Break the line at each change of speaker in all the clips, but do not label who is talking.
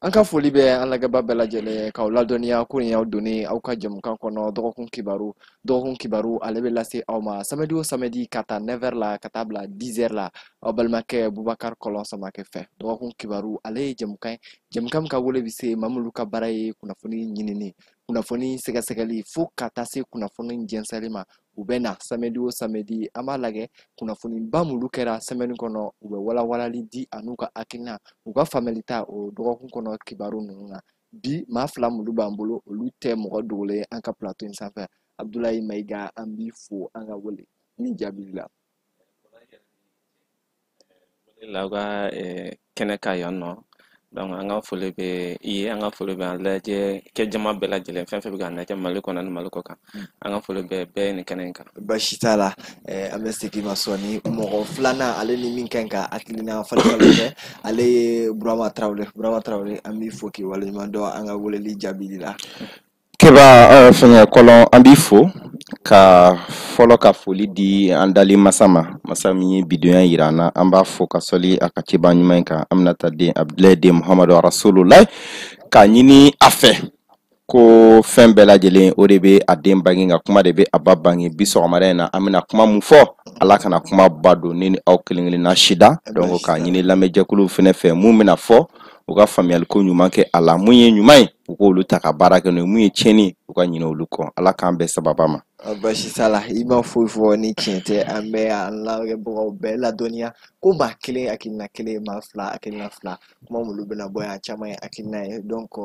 An ka foli bɛ an lajɛba bɛɛ lajɛlen k'aw ladɔnniya ko nin y'aw donnen aw ka jɛmukan kɔnɔ dɔgɔkun kibaru. Dɔgɔkun kibaru ale bɛ lase aw ma samedi o samedi ka taa 9h la ka taa bila 10h la aw balimakɛ Bubakari Kɔlɔn Samakɛ fɛ. Dɔgɔkun kibaru ale ye jɛmukan ye, jɛmukan min ka wele bɛ se maa minnu ka baara ye kunnafoni ɲinini, kunnafoni sɛgɛsɛgɛli fo ka taa se kunnafoni jɛnsɛnli ma. U bɛ na samedi o samedi, an b'a lajɛ kunnafoniba minnu kɛra semaine kɔnɔ, u bɛ walawalali di an'u ka hakilina, u ka faamuyali ta o dɔgɔkun kɔnɔ kibaru ninnu na. Bi maa fila minnu b'an bolo, olu tɛ mɔgɔ dogolen ye an ka plateau in sanfɛ. Abdoulaye Mayiga, an b'i fo an ka wele ni jaabili la.
Aw ka kɛnɛ kan yan nɔ. Donc an ka foli bɛ i ye, an ka foli bɛ an lajɛ kɛ jama bɛɛ lajɛlen, fɛn fɛn bɛ k'an lajɛ Mali kɔnɔ ni Mali kɔ kan, an ka foli bɛ bɛɛ ye nin kɛnɛ in kan.
Baasi t'a la, an bɛ segin ma sɔɔni. Mɔgɔ filanan ale ni min kan ka hakilina falen falen kɛ, ale ye Burama Tarawele. Burama Tarawele, an b'i fo k'i waleɲuman dɔn an ka weleli jaabili la.
Keba fɛngɛ Kɔlɔn, an b'i fo ka fɔlɔ ka foli di an dali masa ma, masa min ye bidonya yira an na. An b'a fo ka sɔli a ka ciba ɲuman in kan, Aminata den Abdulayi den Muhamadu Rasululayi, k'a ɲini a fɛ ko fɛn bɛɛ lajɛlen o de bɛ a den bange, nka kuma de bɛ a ba bange. Bi sɔgɔmada in na an bɛna kuma mun fɔ, Ala kana kuma ba don ne ni aw kelen kelenna si da. Donc k'a ɲini lamɛnjɛkuluw fɛnɛ fɛ, mun bɛna fɔ u ka faamuyaliko ɲuman kɛ a la, mun ye ɲuman ye u k'olu ta ka baara kɛ n'o ye, mun ye tiɲɛni u ka ɲinɛ olu kɔ. Ala k'an bɛn sababa ma.
Baasi t'a la, i ma foyi fɔ ni tiɲɛ tɛ. An bɛ an lamɛnbagaw bɛɛ ladɔnniya ko maa kelen hakilina kelen, maa fila hakilina fila, kuma minnu bɛna bɔ yan caman ye hakilina ye. Donc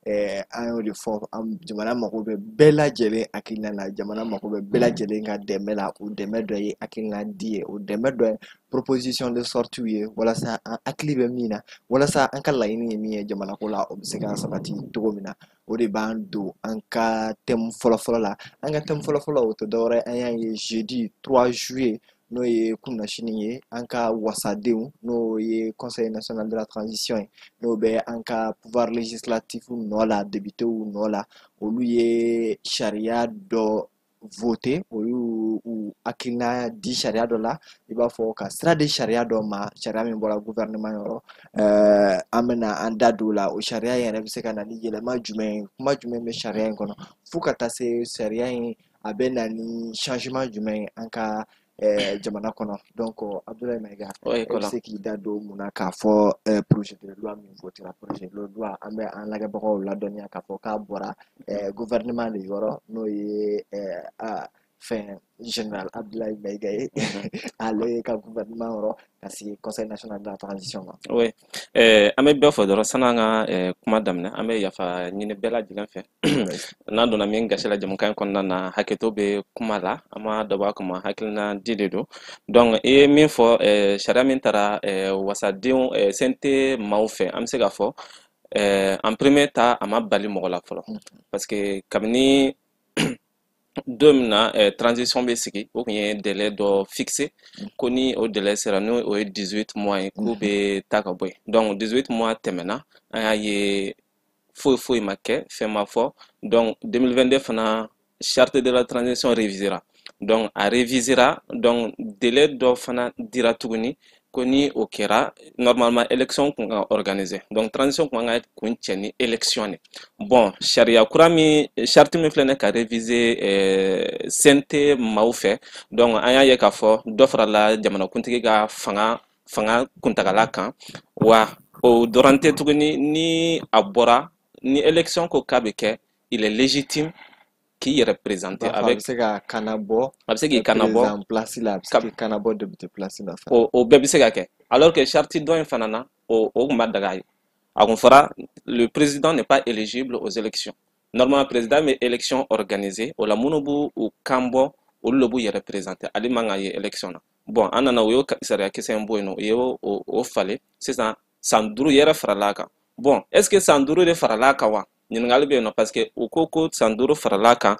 an y'o de fɔ, an jamana mago bɛ bɛɛ lajɛlen hakilina la, jamana mago bɛ bɛɛ lajɛlen ka dɛmɛ la. O dɛmɛ dɔ ye hakilina di ye, o dɛmɛ dɔ ye proposition de sortie ye, walasa an hakili bɛ min na, walasa an ka laɲini ye min ye jamana ko la, o bɛ se ka sabati cogo min na. O de b'an don an ka thème fɔlɔfɔlɔ la. An ka thème fɔlɔfɔlɔ o tɛ dɔwɛrɛ ye, an y'a ye jeudi 3 juillet, n'o ye kunnasini ye, an ka wasadenw, n'o ye Conseil national de la transition ye, n'o bɛ an ka pouvoir législatif nɔ la, députéw nɔ la, olu ye sariya dɔ voté, olu y'u hakilina di sariya dɔ la, i b'a fɔ ka sira di sariya dɔ ma, sariya min bɔra gouvernement yɔrɔ. An bɛna an da don o la. O sariya in yɛrɛ bɛ se ka na ni yɛlɛma jumɛn ye, kuma jumɛn bɛ sariya in kɔnɔ, fo ka taa se sariya in a bɛ na ni changement jumɛn ye an ka jamana kɔnɔ. Donc Abdoulaye Mayiga, e bɛ se k'i da don mun na k'a fɔ projet de loi min votera? Projet de loi, an bɛ an lajɛbagaw ladɔnniya k'a fɔ k'a bɔra gouvernement de yɔrɔ, n'o ye fɛn général Abdoulaye Mayiga ye, ale ka gouvernement yɔrɔ, ka sigi Conseil national de la transition ma.
Oui, an bɛ bɛɛ fɔ dɔrɔn sanni an ka kuma daminɛ, an bɛ yafa ɲini bɛɛ lajɛlen fɛ. N'an donna min gasi la jamukan in kɔnɔna na, hakɛto bɛ kuma la, an ma dabɔ a kama, hakilina di de don. Donc i ye min fɔ, sariya min taara wasadenw CNT maaw fɛ, an bɛ se k'a fɔ en premier temps a ma bali mɔgɔ la fɔlɔ, parce que kabini don min na transition bɛ sigi, o tun ye délai dɔ fixé ko ni o délai sera, n'o o ye 18 mois ye, k'u bɛ taa ka bɔ yen. Donc 18 mois tɛmɛna, an y'a ye foyi foyi ma kɛ, fɛn ma fɔ. Donc 2022 fana charte de la transition révisera, donc a révisera, donc délai dɔ fana dira tuguni ko ni o kɛra, normalement élection kun ka organiser, donc transition kun ka kun cɛ ni élection de. Bon, sariya kura min, charte min filɛ nin ye ka réviser CNT maaw fɛ, donc an y'a ye k'a fɔ dɔ farala jamanakuntigi ka fanga kuntagala kan. Wa o dɔrɔn tɛ tuguni, ni a bɔra ni élection ko k'a bɛ kɛ, il est légitime k'i yɛrɛ présenter
avec, a bɛ se ka kana bɔ,
a bɛ se k'i kana bɔ
président place la, a bɛ se k'i kana bɔ député place la.
O bɛɛ bɛ se ka kɛ, alors que charte dɔ in fana na, o tun ma daga ye. A kun fɔra le président n'est pas éligible aux élections. Normalement président bɛ élection organiser, o la minnu b'u u kan bɔ, olu de b'u yɛrɛ présenter, ale man ka ye élection na. Bon, an nana u y'o sariya kisɛ in bɔ yen nɔ, u y'o o falen sisan, san 5 yɛrɛ farala a kan. Bon, est ce que san 5 de farala a kan wa? Ɲininkali bɛ yen nɔ, parce que u ko ko san 5 farala a kan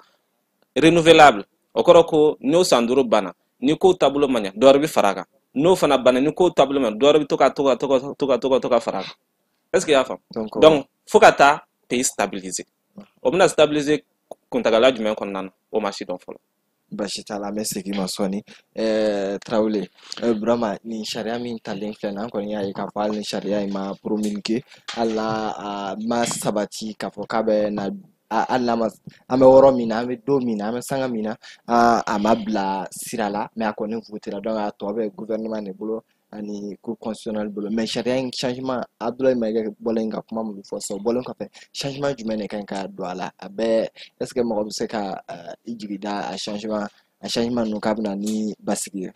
renouvelable, o kɔrɔ ko n'o san 5 banna, ni ko taabolo ma ɲɛ, dɔ wɛrɛ bɛ fara a kan, n'o fana banna, ni ko taabolo ma ɲɛ, dɔ wɛrɛ bɛ to ka to ka to ka to ka to ka to ka fara a kan. Est ce que i y'a faamu? Donc fo ka taa pays stabiliser, o bɛna stabiliser kuntagala jumɛn kɔnɔna na, o ma si dɔn fɔlɔ.
Basi t'a la, an bɛ segin ma sɔɔni. Tarawele Burama, nin sariya min talen filɛ nin, an kɔni y'a ye k'a fɔ hali ni sariya in ma promulguer, hali n'a a ma sabati k'a fɔ k'a bɛ na, hali n'a ma, an bɛ yɔrɔ min na, an bɛ don min na, an bɛ sanga min na, a ma bila sira la, mais a kɔni votera, donc a tɔ bɛ gouvernement de bolo ani cour constitutionnelle bolo. Mais sariya in changement, Abdoulaye Mayiga bɔlen ka kuma minnu fɔ sisan, o bɔlen kɔfɛ, changement jumɛn de ka ɲi ka don a la? A bɛɛ, est ce que mɔgɔ bɛ se ka i jigi da a changement ninnu k'a bɛ na ni basigi ye?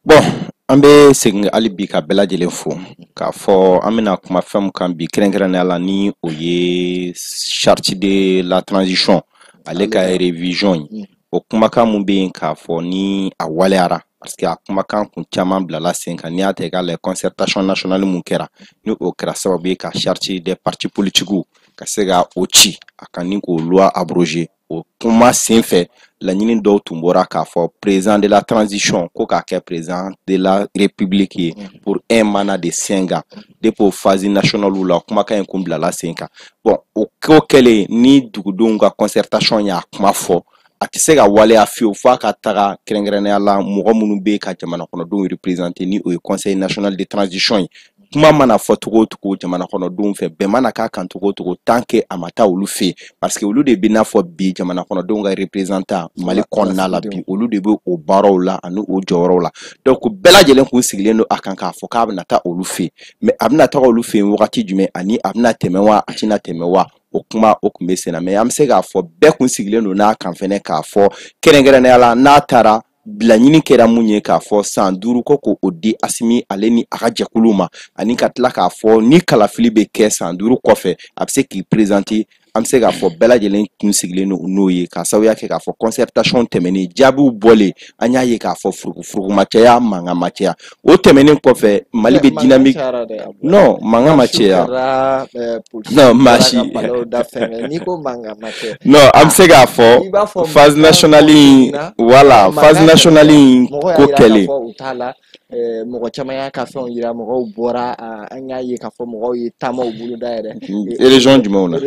Bon, an bɛ segin hali bi ka bɛɛ lajɛlen fo k'a fɔ an bɛna kuma fɛn min kan bi, kɛrɛnkɛrɛnnenya la, ni o ye charte de la transition, ale ka révision ye. O kumakan mun bɛ yen k'a fɔ ni a waleyara, parce que a kumakan kun caman bilala sen kan. N'i y'a ta i k'a lajɛ, concertation nationale mun kɛra, ni o kɛra sababu ye ka charte des partis politiques ka se ka o ci a kan ni k'o loi abrogé, o kuma sen fɛ, laɲini dɔw tun bɔra k'a fɔ président de la transition ko k'a kɛ président de la république ye pour un mandat de 5 ans. Depuis o phase nationale la, kumakan in kun bilala sen kan. Bon, o ko kɛlen, ni dugudenw ka concertation y'a kuma fɔ, a tɛ se ka waleya fiyewu f'a ka taga kɛrɛnkɛrɛnnenya la mɔgɔ minnu bɛ ka jamana kɔnɔdenw représenter, ni o ye conseil national de transition ye. Kuma mana fɔ cogo o cogo jamana kɔnɔdenw fɛ, bɛn mana k'a kan cogo o cogo, tant que a ma taa olu fɛ yen, parce que olu de bɛ n'a fɔ bi jamana kɔnɔdenw ka représentant Mali kɔnɔna la bi, olu de bɛ o baaraw la ani o jɔyɔrɔw la. Donc bɛɛ lajɛlen kun sigilen don a kan k'a fɔ k'a bɛna taa olu fɛ yen. Mais a bɛna taga olu fɛ yen wagati jumɛn, ani a bɛna tɛmɛ wa, a tɛna tɛmɛ wa, o kuma o tun bɛ sen na. Mais an bɛ se k'a fɔ bɛɛ kun sigilen don n'a kan fɛnɛ k'a fɔ kɛrɛnkɛrɛnnenya la, n'a taara, laɲini kɛra mun ye, k'a fɔ san 5 ko k'o di Asimi ale ni a ka jɛkulu ma, ani ka tila k'a fɔ ni kalafili bɛ kɛ san 5 kɔfɛ, a bɛ se k'i présenter. An bɛ se k'a fɔ bɛɛ lajɛlen kun sigilen don n'o ye, k'a sababuya kɛ k'a fɔ concertation tɛmɛnen, jaabiw bɔlen, an y'a ye k'a fɔ furukufuruku ma caya, mankan ma caya. O tɛmɛnen kɔfɛ, Mali bɛ dynamique. Non, mankan ma caya, non, maa si. Non, an bɛ se k'a fɔ phase nationale in, voilà, phase nationale in ko kɛlen.
Mɔgɔ caman y'a ka fɛnw yira, mɔgɔw bɔra, an y'a ye k'a fɔ mɔgɔw ye taamaw boloda yɛrɛ.
Région jumɛnw na?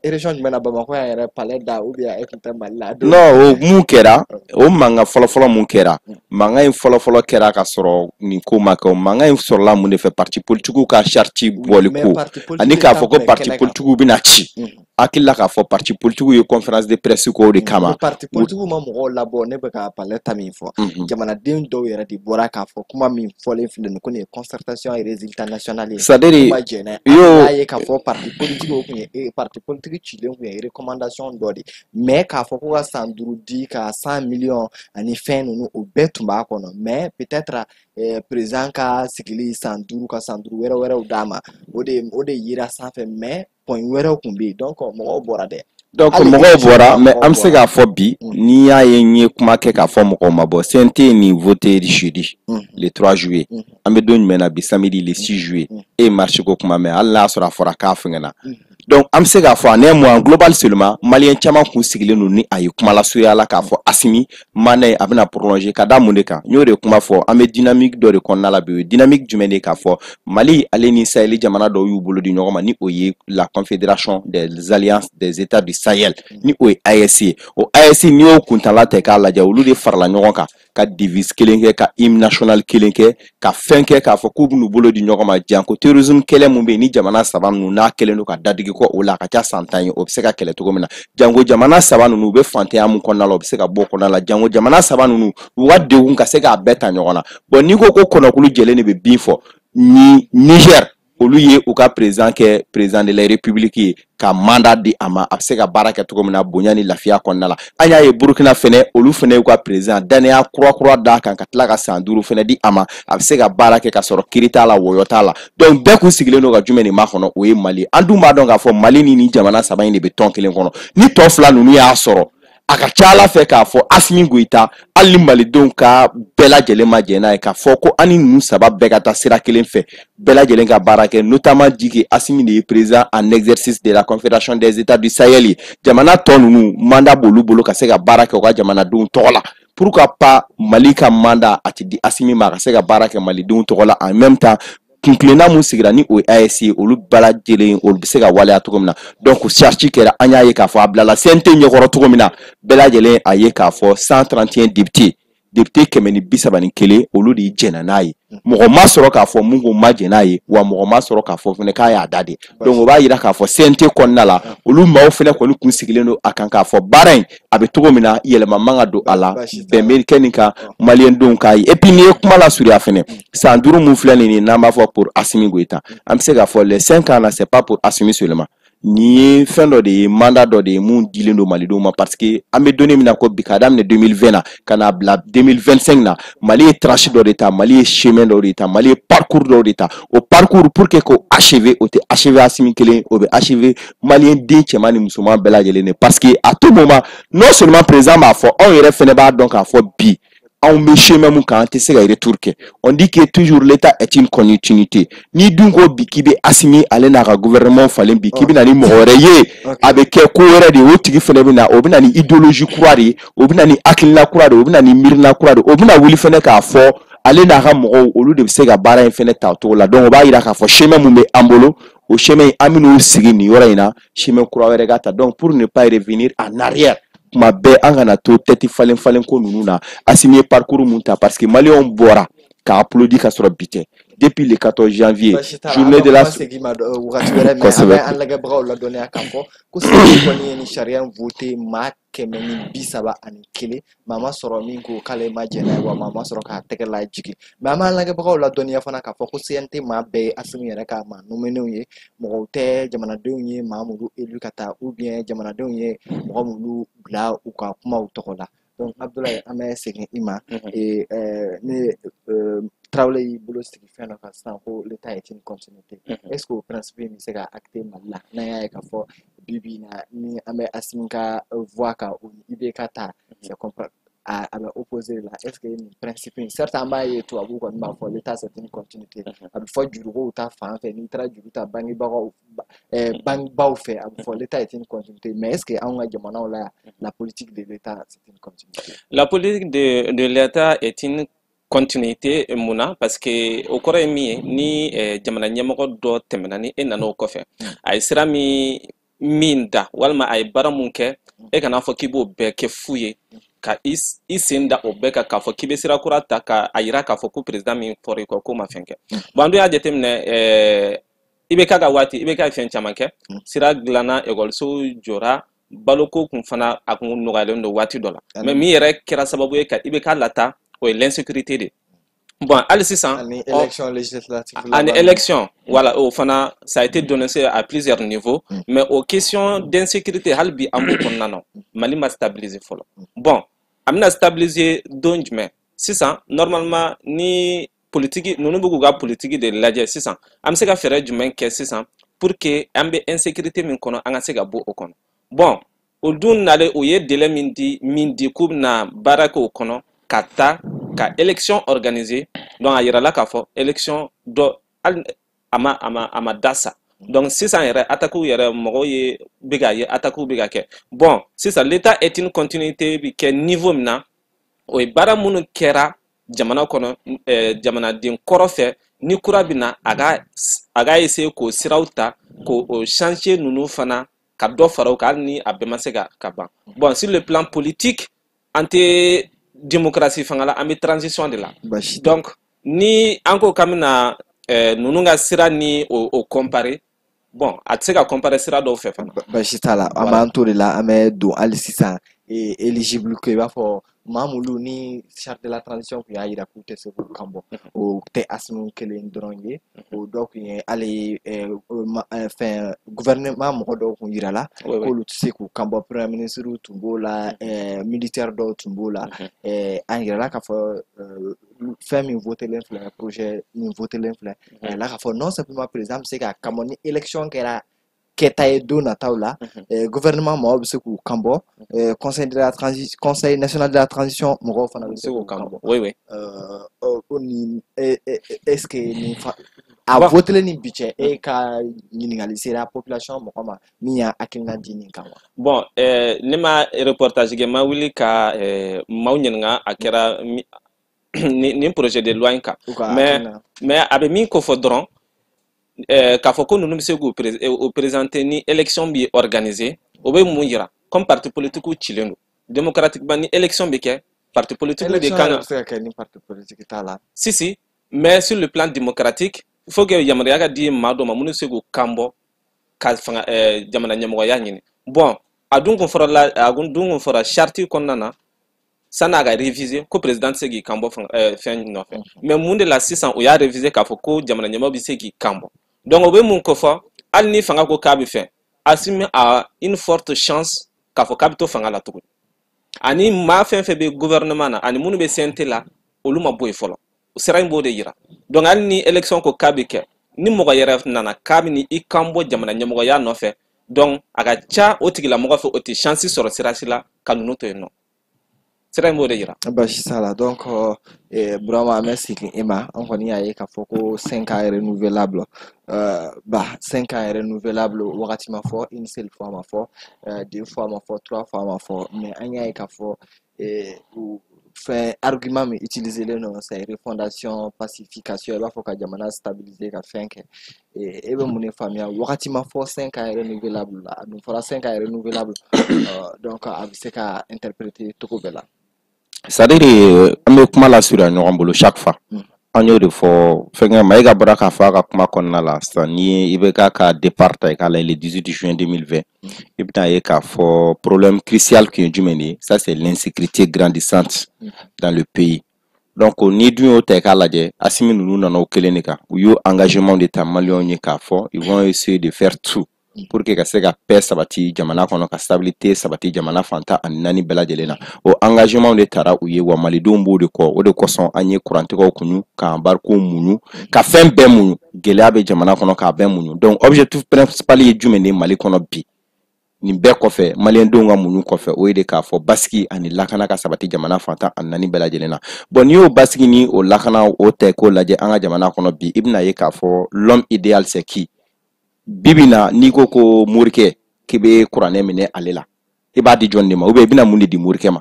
Région jumɛn na? Bamakɔ yan yɛrɛ, palais da, ou bien e tun tɛ Mali la?
Non, o mun kɛra, o mankan fɔlɔfɔlɔ mun kɛra, mankan in fɔlɔfɔlɔ kɛra ka sɔrɔ nin ko ma kɛ. O mankan in sɔrɔla mun de fɛ? Parti politique ka charte bɔli ko, ani k'a fɔ ko parti politique bɛna ci. Hakili la k'a fɔ parti politique ye conférence de presse k'o de kama.
Parti politique ma mɔgɔw labɔ, ne bɛ ka palais ta min fɔ, jamanaden dɔw yɛrɛ de bɔra k'a fɔ kuma min fɔlen filɛ nin ko nin ye concertation et résultat national ye.
C'est à dire
kuma jɛnɛ, an y'a ye k'a fɔ parti politique, o kun ye parti politique cilen kun ye recommandation dɔ de, mais k'a fɔ ko ka san 5 di ka 100 millions ani fɛn ninnu, o bɛɛ tun b'a kɔnɔ. Mais peut-être président ka sigili san 5, ka san 5 wɛrɛ wɛrɛw d'a ma, o de yira sanfɛ, mais point wɛrɛw tun bɛ yen, donc mɔgɔw bɔra dɛ.
Donc mɔgɔw bɔra, mais an bɛ se k'a fɔ bi, n'i y'a ye n ye kuma kɛ k'a fɔ mɔgɔw ma bɔ, CNT nin voté jeudi le 3 juillet. An bɛ don jumɛn na bi? Samedi le 6 juillet. E ye marche ko kuma mɛn, hali n'a y'a sɔrɔ a fɔra k'a fɛngɛnna. Donc an bɛ se k'a fɔ en un mois, en global seulement, maliyɛn caman kun sigilen don ni a ye kuma lasurunya la k'a fɔ Asimi mandat in a bɛna prolonger. Ka da mun de kan? N y'o de kuma fɔ, an bɛ dynamique dɔ de kɔnɔna la bi. O ye dynamique jumɛn de ye? K'a fɔ Mali ale ni Sahel jamana dɔw y'u bolo di ɲɔgɔn ma, ni o ye la confédération des alliances des états du Sahel, ni o ye AES ye. O AES, n'i y'o kuntala ta k'a lajɛ, olu de farala ɲɔgɔn kan ka devise kelen kɛ, ka hymne national kelen kɛ, ka fɛn kɛ k'a fɔ k'u bɛn'u bolo di ɲɔgɔn ma, janko terrorisme kɛlɛ mun bɛ yen, ni jamana saba ninnu n'a kɛlen don ka dadigi kɔ o la, a ka ca san 10 ye, o bɛ se ka kɛlɛ cogo min na, janko jamana saba ninnu u bɛ fantanya mun kɔnɔna la, o bɛ se ka bɔ o kɔnɔna la, janko jamana saba ninnu u ka degun ka se k'a bɛɛ ta ɲɔgɔn na. Bon, n'i ko ko kɔnɔkulu jɛlen de bɛ bin fɔ, ni Niger olu ye u ka président kɛ président de la république ye, ka mandat di a ma, a bɛ se ka baara kɛ cogo min na bonya ni lafiya kɔnɔna la. An y'a ye Burukina fɛnɛ, olu fɛnɛ y'u ka président danaya kura kura d'a kan, ka tila ka san 5 fɛnɛ di a ma, a bɛ se ka baara kɛ ka sɔrɔ kiiri t'a la, wɔyɔ t'a la. Donc bɛɛ kun sigilen don ka jumɛn de makɔnɔ? O ye Mali. An dun b'a dɔn k'a fɔ Mali ni nin jamana saba in de bɛ tɔn kelen kɔnɔ. Ni tɔ fila ninnu y'a sɔrɔ, a ka ca ala fɛ k'a fɔ Asimi Goyita, hali ni malidenw ka bɛɛ lajɛlen ma jɛn n'a ye k'a fɔ ko an ni ninnu saba bɛɛ ka taa sira kelen fɛ, bɛɛ lajɛlen ka baara kɛ, notamment dit Asimi de ye président en exercice de la confédération des états du Sahel ye, jamana tɔ ninnu mandat b'olu bolo ka se ka baara kɛ u ka jamanadenw tɔgɔ la. Pourquoi pas Mali ka mandat a ti di Asimi ma, a ka se ka baara kɛ malidenw tɔgɔ la en même temps? Kuntilenna mun sigira ni o ye AES ye, olu bɛɛ lajɛlen olu bɛ se ka waleya cogo min na. Donc charte kɛra, an y'a ye k'a fɔ a bilala CNT ɲɛkɔrɔ cogo min na, bɛɛ lajɛlen a ye k'a fɔ 131 député 131, olu de jɛnna n'a ye. Mɔgɔ ma sɔrɔ k'a fɔ mun ko ma jɛn n'a ye, wa mɔgɔ ma sɔrɔ k'a fɔ fɛnɛ k'a y'a da de. Donc o b'a yira k'a fɔ CNT kɔnɔna la, olu maaw fɛnɛ kɔni kun sigilen don a kan k'a fɔ baara in a bɛ cogo min na, yɛlɛma man ka don a la, bɛn bɛ kɛ nin kan maliyɛndenw k'a ye. Et puis n'i ye kuma lasurunya fɛnɛ, san 5 mun filɛ nin ye, n'an b'a fɔ pour Assimi Goïta, an bɛ se k'a fɔ les 5 ans là, c'est pas pour Assimi seulement. Nin ye fɛn dɔ de ye, mandat dɔ de ye mun dilen don malidenw ma, parce que an bɛ don min na ko bi, k'a daminɛ 2020 na ka n'a bila 2025 na, Mali ye tranche dɔ de ta, Mali ye chemin dɔ de ta, Mali ye parcours dɔ de ta. O parcours, pour que k'o achever, o tɛ achever Assimi kelen, o bɛ achever maliyɛn den cɛman ni musoman bɛɛ lajɛlen de, parce que à tout moment, non seulement président b'a fɔ, anw yɛrɛ fɛnɛ b'a dɔn k'a fɔ bi anw bɛ chemin mun kan, an tɛ se ka retour kɛ. On dit que toujours l'État est une continuité. N'i dun ko bi k'i bɛ Assimi ale n'a ka gouvernement falen bi, k'i bɛ na ni mɔgɔ wɛrɛ ye, a bɛ kɛ ko wɛrɛ de ye. O tigi fɛnɛ bɛ na, o bɛ na ni idéologie kura de ye, o bɛ na ni hakilina kura de ye, o bɛ na ni miirina kura de ye, o bɛ na wuli fɛnɛ k'a fɔ ale n'a ka mɔgɔw, olu de bɛ se ka baara in fɛnɛ ta o cogo la. Donc o b'a yira k'a fɔ chemin mun bɛ an bolo, o chemin an bɛn'o sigi nin yɔrɔ in na, chemin kura wɛrɛ ka ta. Donc pour ne pas revenir en arrière, kuma bɛɛ an kana to tête falen falen ko ninnu na. Assimi ye parcours mun ta, parce que maliyɛnw bɔra k'a applaudi ka sɔrɔ bi tɛ, depuis le 14 janvier, journée de la
Segin ma wagati wɛrɛ, mais an bɛ an lajɛbagaw ladɔnniya k'a fɔ ko CNT kɔni ye nin sariya in voté, maa 131, maa ma sɔrɔ min ko k'ale ma jɛn n'a ye, wa maa ma sɔrɔ k'a tɛgɛ lajigin. Mais an b'an lajɛbagaw ladɔnniya fana k'a fɔ ko CNT maa bɛɛ ye Assimi yɛrɛ ka maa nommé ye, mɔgɔw tɛ jamanadenw ye maa minnu élu ka taa, ou bien jamanadenw ye mɔgɔ minnu bila u ka kumaw tɔgɔ la. Donc Abdoulaye, an bɛ segin i ma. Ne Tarawele y'i bolo sigi fɛn dɔ kan sisan ko l'État est une continuité. Est-ce que o principe in bɛ se ka acter Mali la, n'an y'a ye k'a fɔ bi bi in na ni an bɛ Assimi ka voix kan, o ni IBK ta, c'est a bɛ opposé la? Est-ce que nin principe in, certes an b'a ye tubabuw kɔni b'a fɔ l'État c'est une continuité, a bɛ fɔ jurukow ta fan fɛ, n'i taara juru ta bangebagaw bangebaw fɛ, a bɛ fɔ l'État est une continuité, mais est-ce que anw ka jamanaw la yan, la politique de l'État c'est une continuité?
La politique de l'État est une continuité mun na? Parce que o kɔrɔ ye min ye, ni jamana ɲɛmɔgɔ dɔ tɛmɛna, ni e nana o kɔfɛ, a ye sira min da walima a ye baara mun kɛ, e kana fɔ k'i b'o bɛɛ kɛ fu ye ka i sen da o bɛɛ kan k'a fɔ k'i bɛ sira kura ta k'a yira k'a fɔ ko président min fɔra i kɔ k'o ma fɛn kɛ. Bon, an dun y'a jateminɛ, IBK ka waati, IBK ye fɛn caman kɛ, sira dilanna, ekɔlisow jɔra, baloko kun fana a kun nɔgɔyalen don waati dɔ la, mais min yɛrɛ kɛra sababu ye ka IBK lata, o ye l'insécurité de. Bon, hali sisan
ani élection législative.
Ani élection, voilà, o fana ça a été dénoncé à plusieurs niveaux, mais aux questions d'insécurité, hali bi an b'o kɔnɔna na, Mali ma stabiliser fɔlɔ. Bon, a bɛna stabiliser don jumɛn? Sisan normalement ni politique ninnu bɛ k'u ka politique de lajɛ sisan, an bɛ se ka fɛɛrɛ jumɛn kɛ sisan pour que an bɛ insécurité min kɔnɔ, an ka se ka bɔ o kɔnɔ? Bon, o dun nalen, o ye délai min di k'u bɛna baara kɛ o kɔnɔ ka taa ka élection organiser. Donc a yirala k'a fɔ élection dɔ hali a ma da sa. Donc sisan yɛrɛ attaque yɛrɛ, mɔgɔw ye bɛ k'a ye attaque bɛ ka kɛ. Bon, sisan l'État est une continuité bɛ kɛ niveau min na, o ye baara minnu kɛra jamana kɔnɔ, jamanaden kɔrɔ fɛ, ni kura bɛ na, a ka essayer k'o siraw ta, k'o o chantier ninnu fana ka dɔ fara o kan, hali ni a bɛɛ ma se ka ban. Bon, sur le plan politique, an tɛ démocratie fanga la, an bɛ transition de la. Donc ni an ko k'an bɛna ninnu ka sira ni o comparer, bon, a tɛ se ka comparer sira dɔw fɛ fana.
Basi t'a la, an b'an to de la, an bɛ don hali sisan éligible ko i b'a fɔ maa minnu ni charte de la transition tun y'a jira k'u tɛ se k'u kan bɔ, o tɛ Assimi kelen dɔrɔn ye, o dɔw tun ye hali fɛn gouvernement mɔgɔ dɔw tun yirala k'olu tɛ se k'u kan bɔ, premier ministre tun b'o la, militaire dɔw tun b'o la. An yirala k'a fɔ fɛn min votelen filɛ, projet min votelen filɛ, a yirala k'a fɔ non simplement président bɛ se k'a kan bɔ ni élection kɛra kɛta ye don nataw la, gouvernement mɔgɔw bɛ se k'u kan bɔ, conseil de la transition, conseil national de la transition mɔgɔw fana bɛ se k'u kan bɔ.
Oui oui.
O nin, est-ce que nin fa a votelen ni bi cɛ, e ka ɲininkali sera population mɔgɔ ma min y'a hakilina di nin kan wa?
Bon, ne ma reportage kɛ, ma wuli ka maaw ɲininka a kɛra nin projet de loi in kan, mais a bɛ min ko fɔ dɔrɔn. K'a fɔ ko ninnu bɛ se k'u présenter ni élection bɛ organiser, o bɛ mun yira? Comme parti politique cilen don démocratiquement, ni élection bɛ kɛ, parti politique de kan
ka se ka kɛ ni parti politique t'a la.
Si si, mais sur le plan démocratique, il faut que yamaruya ka di maa dɔ ma minnu bɛ se k'u kan bɔ ka fanga jamana ɲɛmɔgɔya ɲini. Bon, a dun kun fɔra la, a dun kun fɔra charte kɔnɔna na, san'a ka réviser, ko président tɛ se k'i kan bɔ fɛn nɔfɛ. Mais mun de la sisan o y'a réviser k'a fɔ ko jamana ɲɛmɔgɔ bɛ se k'i kan bɔ? Donc o bɛ mun ko fɔ? Hali ni fanga ko k'a bɛ fɛ, Assimi a une forte chance k'a fɔ k'a bɛ to fanga la tuguni. Ani maa fɛn fɛn bɛ gouvernement na ani minnu bɛ CNT la, olu ma bɔ yen fɔlɔ. O sira in b'o de yira. Donc hali ni élection ko k'a bɛ kɛ, ni mɔgɔ yɛrɛ nana k'a bɛ ni i kan bɔ jamana ɲɛmɔgɔya nɔfɛ, donc a ka ca o tigilamɔgɔ fɛ, o tɛ chance sɔrɔ sira si la ka ninnu to yen nɔ. Sira in b'o de yira.
Baasi t'a la. Donc Burama, an bɛ segin e ma. An kɔni y'a ye k'a fɔ ko 5 ans renouvelable, ba 5 ans renouvelable, wagati ma fɔ, une seule fois ma fɔ, deux fois ma fɔ, trois fois ma fɔ, mais an y'a ye k'a fɔ fɛn argument min utiliser len don, c'est refondation, pacification, i b'a fɔ ka jamana stabiliser, ka fɛn kɛ. E bɛ mun de faamuya? Wagati ma fɔ 5 ans renouvelable la, a dun fɔra 5 ans renouvelable, donc a bɛ se ka interpréter cogo bɛɛ la.
C'est-à-dire, an bɛ kuma lasurunya ɲɔgɔn bolo chaque fois. An y'o de fɔ fɛnkɛ Mayiga bɔra k'a fɔ a ka kuma kɔnɔna la sisan. Ni i bɛ k'a ka départ ta i k'a lajɛ, le 18 juin 2020, i bɛna ye k'a fɔ problème crucial tun ye jumɛn de ye? Ça, c'est l'insécurité grandissante dans le pays. Donc ni dun y'o ta i k'a lajɛ, Assimi ninnu nana o kelen de kan. U y'o engagement de ta maliyɛnw ye k'a fɔ ils vont essayer de faire tout pour que ka se ka paix sabati jamana kɔnɔ, ka stabilité sabati jamana fantan ani naani bɛɛ lajɛlen na. O engagement de tara u ye, wa malidenw b'o de kɔ. O de kosɔn an ye kurantigɛw kuɲu, k'an barikow muɲu, ka fɛn bɛɛ muɲu. Gɛlɛya bɛ jamana kɔnɔ, k'a bɛɛ muɲu. Donc objectif principal ye jumɛn de ye Mali kɔnɔ bi? Nin bɛɛ kɔfɛ, maliyɛndenw ka muɲu kɔfɛ, o ye de k'a fɔ basigi ani lakana ka sabati jamana fantan ani naani bɛɛ lajɛlen na. Bon, n'i y'o basigi ni o lakana o tɛ k'o lajɛ an ka jamana kɔnɔ bi, i bɛna ye k'a fɔ l'homme idéal, c'est qui? Bibi na, n'i ko ko morikɛ k'i bɛ kuranɛ minɛ ale la, i b'a di jɔn de ma? Ou bien i bɛna mun de di morikɛ ma?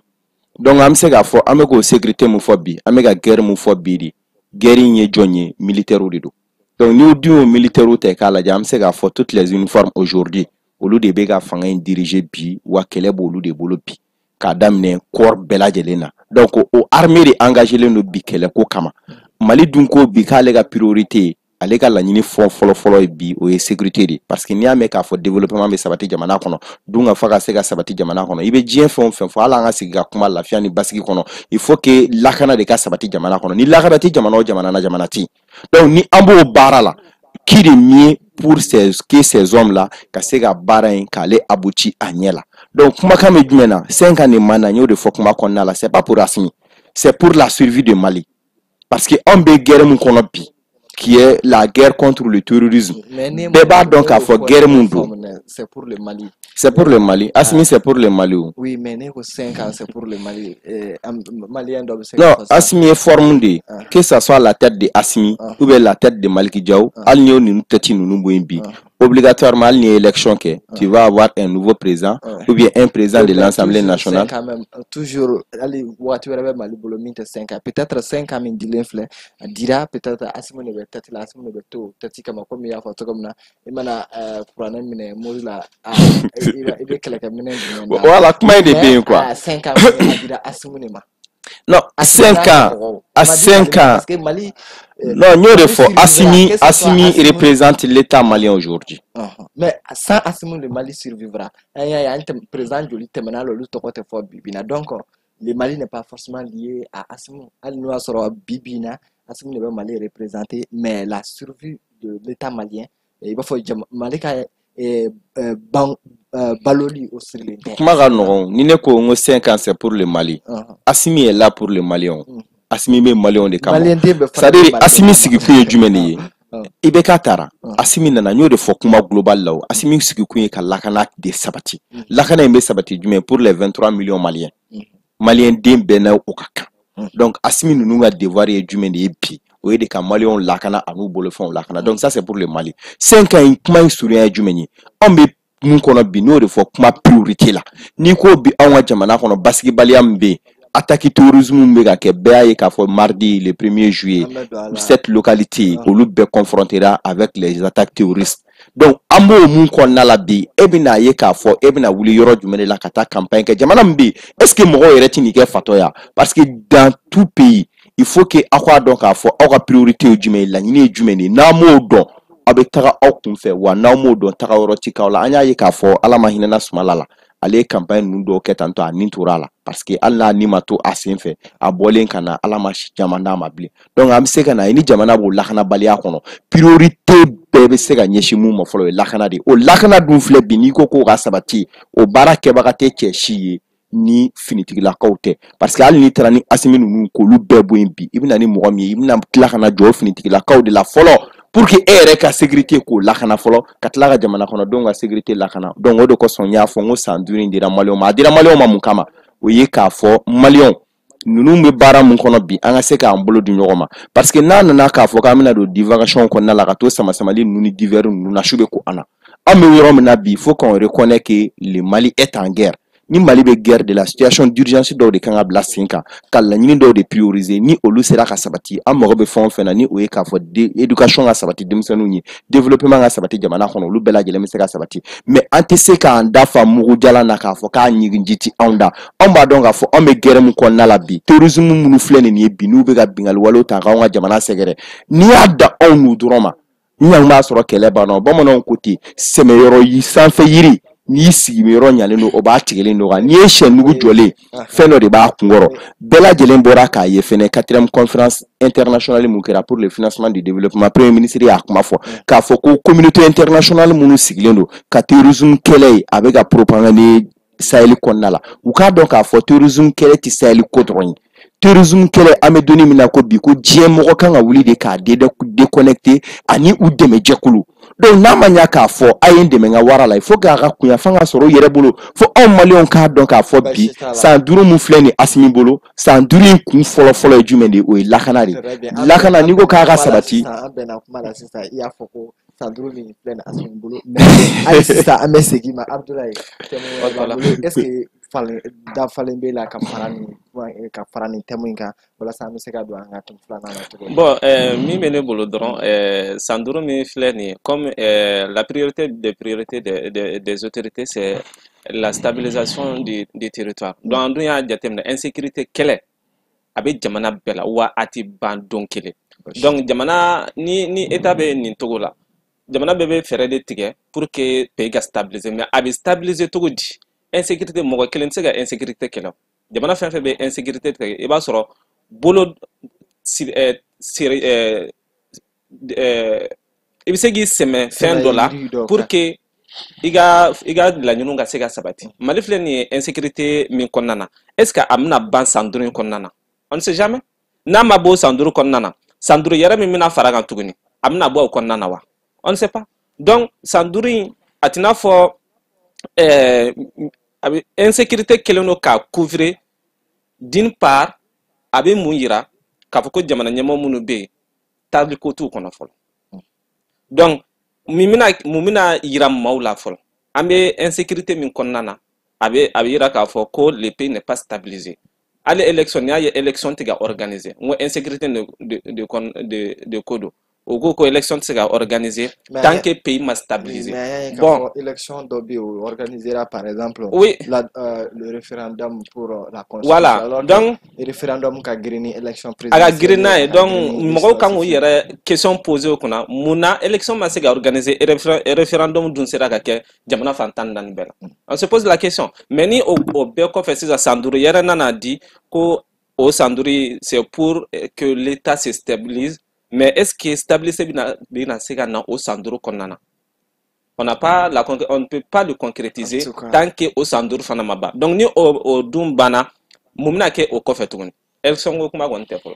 Donc an bɛ se k'a fɔ an bɛ k'o sécurité mun fɔ bi, an bɛ ka guerre mun fɔ bi de, guerre in ye jɔn ye? Militaires de don. Donc n'i dun y'o militaires ta k'a lajɛ, an bɛ se k'a fɔ toutes les uniformes aujourd'hui, olu de bɛ ka fanga in diriger bi, wa kɛlɛ b'olu de bolo bi, k'a daminɛ corps bɛɛ lajɛlen na. Donc o armée de engagé len don bi kɛlɛko kama. Mali dun ko bi k'ale ka priorité ye, ale ka laɲini fɔ fɔlɔ-fɔlɔ ye bi, o ye sécurité de, parce que n'i y'a mɛn k'a fɔ développement bɛ sabati jamana kɔnɔ, dun ka fa ka se ka sabati jamana kɔnɔ, i bɛ diɲɛ fɛn o fɛn fɔ, hali an ka sigi ka kuma lafiya ni basigi kɔnɔ, il faut que lakana de ka sabati jamana kɔnɔ. Ni lakana tɛ jamana o jamana na, jamana tɛ yen. Donc ni an b'o baara la, qui de mieux pour que ces hommes là ka se ka baara in k'ale abouti a ɲɛ la? Donc kumakan bɛ jumɛn na? 5 ans de mandat, n y'o de fɔ kuma kɔnɔna la, c'est pas pour Assimi, c'est pour la survie de Mali, parce que anw bɛ guerre mun kɔnɔ bi, qui est la guerre contre le terrorisme, bɛɛ b'a dɔn k'a fɔ guerre mun don.
C'est pour le Mali.
C'est pour le Mali. Assimi, c'est pour le Mali o.
Oui, mais ne ko 5 ans, c'est pour le Mali. Malien dɔ bɛ se.
Non, Assimi ye forme de ye, que ça soit la tête de Assimi ou bien la tête de Maliki Diaw, hali n'i y'o ninnu tête ninnu bɔ yen bi, obligatoirement, hali n'i ye élection kɛ, tu vas avoir un nouveau président ou bien un président de l'Assemblée nationale.
Quand même, toujours, hali waati wɛrɛ bɛ Mali bolo min tɛ 5 ans. Peut-être 5 ans min dilen filɛ, a dira, peut-être Assimi de bɛ tête la, Assimi de bɛ to tête kama, komi i y'a fɔ cogo min na, i mana kuranɛ minɛ mori la, i bɛ kɛlɛkɛminɛ jumɛn
d'a ma? Voilà, kuma in de bɛ yen quoi.
5 ans a dira Assimi de ma.
Non, 5 ans. À 5 ans.
Parce que Mali.
Non, n y'o de fɔ. Assimi, Assimi représente l'État malien aujourd'hui.
Mais sans Assimi, le Mali survivra. An y'a ye, an président joli tɛmɛna la, olu tɔgɔ tɛ fɔ bi bi in na. Donc le Mali n'est pas forcément lié à Assimi. Hali n'o y'a sɔrɔ bi bi in na, Assimi de bɛ Mali représenter, mais la survie de l'État malien, i b'a fɔ jama Mali ka ban baloli, o sirilen tɛ.
Kuma ka nɔgɔn. Ni ne ko n ko 5 ans, c'est pour le Mali. Assimi est là pour le Malien. Assimi bɛ Maliyɛnw de kama. C'est-à-dire, Assimi sigikun ye jumɛn de ye? IBK taara, Assimi nana. N y'o de fɔ kuma global la. O Assimi sigikun ye ka lakana de sabati. Lakana in bɛ sabati jumɛn? Pour les 23 millions Maliens. Maliyɛn den bɛɛ n'a o ka kan. Donc Assimi ninnu ka devoir ye jumɛn de ye bi? O ye de ka maliyɛnw lakana an'u bolofɛnw lakana. Donc ça, c'est pour le Mali. 5 ans in, kuma in surunya ye jumɛn ye? Anw bɛ mun kɔnɔ bi? N'o de fɔ kuma priorité la, n'i ko bi anw ka jamana kɔnɔ, basigibaliya min bɛ yen. Attaque terrorisme bɛ ka kɛ, bɛɛ y'a ye k'a fɔ mardi le 1er juillet, cette localité olu bɛɛ confrontera avec les attaques terroristes. Donc an b'o mun kɔnɔna la bi, e bɛna ye k'a fɔ e bɛna wuli yɔrɔ jumɛn de la ka taa campagne kɛ jamana min bɛ yen? Est ce que mɔgɔw yɛrɛ tɛ n'i kɛ fatɔ ya? Parce que dans tout pays, il faut que aw k'a dɔn k'a fɔ aw ka priorité ye jumɛn ye, laɲini ye jumɛn de ye. N'aw m'o dɔn, aw bɛ taga aw kunfɛ wa. N'aw m'o dɔn, taga yɔrɔ ti k'aw la. An y'a ye k'a fɔ Ala ma hinɛna Sumala la, ale ye campagne ninnu dɔw kɛ tantɔ, a nin tora a la, parce que hali n'a ni ma to a sen fɛ, a bɔlen ka na, Ala ma si caman d'a ma bilen. Donc an bɛ se ka na ye ni jamana b'o lakanabaliya kɔnɔ, priorité bɛɛ bɛ se ka ɲɛsin mun ma fɔlɔ, o ye lakana de ye. O lakana dun filɛ bi, n'i ko k'o ka sabati, o baara kɛbaga tɛ cɛ si ye ni finitigilakaw tɛ, parce que hali n'i taara ni Asimi ninnu k'olu bɛɛ bɔ yen bi, i bɛna ni mɔgɔ min ye, i bɛna tila ka na jɔ o finitigilakaw de la fɔlɔ pour que e yɛrɛ ka sécurité k'o lakana fɔlɔ, ka tila ka jamana kɔnɔdenw ka sécurité lakana. Donc o de kosɔn n y'a fɔ n ko san 5 in dira maliyɛnw ma. A dira maliyɛnw ma mun kama? O ye k'a fɔ maliyɛnw ninnu bɛ baara mun kɔnɔ bi, an ka se k'an bolo di ɲɔgɔn ma, parce que n'a nana k'a fɔ k'an bɛna don divagation kɔnɔna la, ka to sama-samali ninnu ni divers ninnu na, su bɛ ko an na. An bɛ yɔrɔ min na bi, il faut qu'on reconnaisse que le Mali est en guerre. Ni Mali bɛ guerre de la, situation d'urgence dɔw de kan ka bila sen kan, ka laɲini dɔw de prioriser. Ni olu sera ka sabati, an mago bɛ fɛn o fɛn na, ni o ye k'a fɔ éducation ka sabati denmisɛnninw ye, développement ka sabati jamana kɔnɔ, olu bɛɛ lajɛlen bɛ se ka sabati. Mais an tɛ se k'an da fa mugu jalan na k'a fɔ k'a ɲigin ji ti anw da. Anw b'a dɔn k'a fɔ anw bɛ guerre min kɔnɔna la bi, terrorisme minnu filɛ nin ye bi, n'u bɛ ka binkanni walew ta k'anw ka jamana sɛgɛrɛ, n'i y'a da anw n'u dɔrɔn ma, ɲan b'a sɔrɔ kɛlɛ banna. Bamananw ko ten, sɛmɛyɔrɔ sanfɛ yiri, n'i sigi yɔrɔ ɲalen don, o b'a tigɛlen don kan. N'i ye sɛ nugu jɔlen, fɛn dɔ de b'a kunkɔrɔ. Bɛɛ lajɛlen bɔra k'a ye fɛnɛ, quatrième conférence internationale mun kɛra pour le financement du développement, premier ministre y'a kuma fɔ k'a fɔ ko communauté internationale minnu sigilen don ka terrorisme kɛlɛ ye, a bɛ ka propagande Sahel kɔnɔna la, u k'a dɔn k'a fɔ terrorisme kɛlɛ tɛ Sahel ko dɔrɔn ye. Terrorisme kɛlɛ, an bɛ donni min na ko bi, ko diɲɛ mɔgɔ kan ka wuli de k'a déconnecter ani u dɛmɛ jɛkulu. Donc n'a ma ɲa k'a fɔ a ye n dɛmɛ n ka wara la, il faut k'a ka kunyafan ka sɔrɔ u yɛrɛ bolo. Fo anw maliyɛnw k'a dɔn k'a fɔ bi, san 5 mun filɛ nin Asimi bolo, san 5 in kun fɔlɔ fɔlɔ ye jumɛn de ye? O ye lakana de ye. Lakana, n'i ko k'a ka sabati,
an bɛnna kuma la sisan. I y'a fɔ ko san 5 min filɛ nin Asimi bolo, mais hali sisan an bɛ segin ma, Abdoulaye, est ce que falen dafalen b'e la ka fara nin thème in kan, walasa an bɛ se ka don an ka thème filanan na cogo min?
Bon, min bɛ ne bolo dɔrɔn, san 5 min filɛ nin ye, comme la priorité des priorités des autorités, c'est la stabilisation du territoire. Donc an dun y'a jateminɛ, insécurité kɛlɛ a bɛ jamana bɛɛ la, wa a tɛ ban don kelen. Donc jamana ni état bɛ nin cogo la, jamana bɛɛ bɛ fɛɛrɛ de tigɛ pour que pays ka stabiliser. Mais a bɛ stabiliser cogo di? Insécurité, mɔgɔ kelen tɛ se ka insécurité kɛlɛ. Jamana fɛn fɛn bɛ insécurité tigɛ, i b'a sɔrɔ bolo siri, i bɛ se k'i sɛmɛ fɛn dɔ la pour que i ka laɲiniw ka se ka sabati. Mali filɛ nin ye insécurité min kɔnɔna na, est ce que a bɛna ban san 5 in kɔnɔna na? On ne sait jamais. N'a ma bɔ san 5 kɔnɔna na, san 5 yɛrɛ min bɛna fara kan tuguni, a bɛna bɔ o kɔnɔna na wa? On ne sait pas. Donc san 5 in, a tɛna fɔ a bɛ insécurité kɛlen don k'a couvrir. D'une part, a bɛ mun yira? K'a fɔ ko jamana ɲɛmɔgɔ minnu bɛ yen, taabolo ko t'u kɔnɔ fɔlɔ. Donc mun bɛna yira maaw la fɔlɔ? An bɛ insécurité min kɔnɔna na, a bɛ yira k'a fɔ ko le pays n'est pas stabilisé. Hali élection, n'i y'a ye élection tɛ ka organiser, n ko insécurité de ko don. O ko élection tɛ se ka organiser tant que pays ma stabiliser.
Mais
bon,
élection dɔ bɛ yen, o organisera, par exemple, le référendum pour la constitution.
Voilà.
Alors
donc
référendum ka girin ni élection.
A ka girin n'a ye. Donc mɔgɔw kan k'u yɛrɛ question poser o kunna: mun na élection ma se ka organiser, référendum dun sera ka kɛ jamana fan 14 bɛɛ la? On se pose la question. Mais ni o bɛɛ kɔfɛ sisan, san 5 yɛrɛ nana di ko o san 5, c'est pour que l'État se stabilise. Mais est-ce que stabiliser bɛna se ka na o san 5 kɔnɔna na? On n'a pas la on ne peut pas le concrétiser tant que o san 5 fana ma ban. Donc ni o dun banna, mun bɛna kɛ o kɔfɛ tuguni? Élection ko kuma kɔni tɛ fɔlɔ.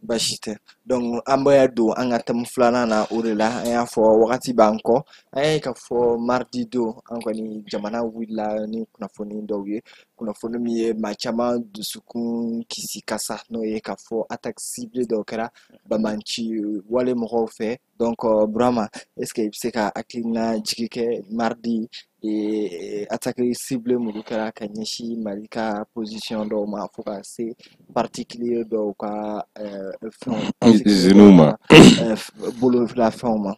Baasi tɛ. Donc an bɛ don an ka thème filanan na. O de la an y'a fɔ wagati b'an kɔ. An y'a ye k'a fɔ mardi don, an kɔni jamana wulila ni kunnafoni dɔw ye, kunnafoni min ye maa caman dusukun kisi kasa, n'o ye k'a fɔ attaque ciblée dɔw kɛra banbanci wale mɔgɔw fɛ. Donc Burama, est ce que i bɛ se ka hakilina jigi kɛ mardi Attaque ciblée minnu kɛra ka ɲɛsin Mali ka position dɔw ma, fo ka se particulier dɔw ka fɛnw, particulier
usines
dɔw
ma.
Ka bololafɛnw ma.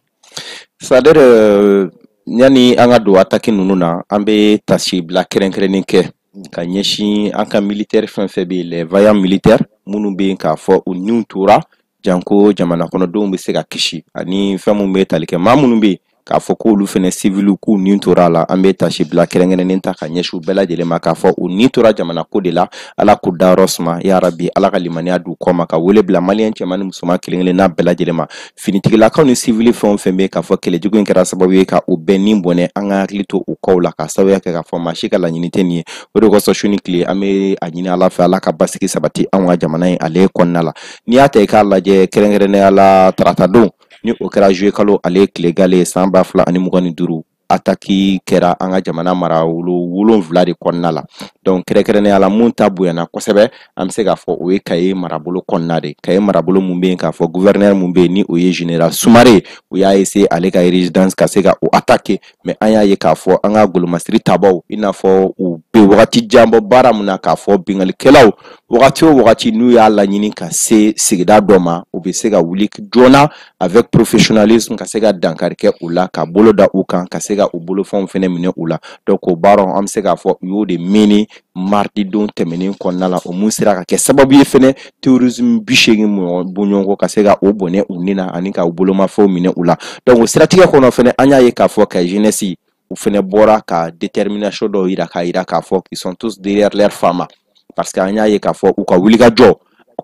C'est-à-dire, yani an ka don attaque ninnu na, an bɛ tasibila kɛrɛnkɛrɛnnen kɛ ka ɲɛsin an ka militaire fɛn fɛn bɛ yen, les vaillants militaires minnu bɛ yen k'a fɔ u niw tora janko jamana kɔnɔdenw bɛ se ka kisi, ani fɛn minnu bɛ tali kɛ maa minnu bɛ yen k'a fɔ k'olu fɛnɛ civiliw k'u ni tora a la. An bɛ tasibila kɛrɛnkɛrɛnnen ta ka ɲɛsin u bɛɛ lajɛlen ma k'a fɔ u ni tora jamana ko de la. Ala k'u dayɔrɔ suma yarabi, Ala ka limaniya d'u kɔ ma. Ka wele bila Maliyɛn cɛman ni musoman kelen kelenna bɛɛ lajɛlen ma, finitigilakaw ni civil fɛn o fɛn bɛ yen k'a fɔ kɛlɛjugu in kɛra sababu ye ka u bɛɛ ni bɔnɛ, an ka hakili to u kɔw la, ka sababuya kɛ k'a fɔ maa si ka laɲini tɛ nin ye. O de kosɔn, su ni tile, an bɛ a ɲini Ala fɛ, Ala ka basigi sabati anw ka jamana in ale kɔnɔna la. N'i y'a ta i k'a lajɛ, kɛrɛnkɛrɛnnenya la, tarata don ni o kɛra juillet kalo ale tile gale san 2025, attaque kɛra an ka jamana marabolo 7 de kɔnɔna la. Donc kɛrɛnkɛrɛnnenya la, mun ta bonyana kosɛbɛ, an bɛ se k'a fɔ o ye Kaye marabolo kɔnɔna de. Kaye marabolo mun bɛ yen k'a fɔ gouverneur mun bɛ yen ni o ye général Sumare, u y'a essayer ale ka résidence ka se ka o attaquer. Mais an y'a ye k'a fɔ an ka golomasiri tabaw, i n'a fɔ u bɛ wagati jan bɔ baara mun na, k'a fɔ bingalikɛlaw, wagati o wagati n'u y'a laɲini ka se sigida dɔ ma, u bɛ se ka wuli joona avec professionnalisme ka se ka dankari kɛ u la, ka bolo da u kan, ka se ka u bolofɛnw fɛnɛ minɛ u la. Donc o baaraw, an bɛ se k'a fɔ u y'o de mini mardi don tɛmɛnen kɔnɔna la. O mun sera ka kɛ sababu ye fɛnɛ, terrorisme 80 bɔɲɔgɔnko ka se ka o bɔnɛ u ni na ani ka u bolomafɛnw minɛ u la. Donc o siratigɛ kɔnɔ fɛnɛ, an y'a ye k'a fɔ ka jeunesse u fɛnɛ bɔra ka détermination dɔw yira, k'a yira k'a fɔ qu'ils sont tous derrière leur fama, parce que an y'a ye k'a fɔ u ka wulikajɔ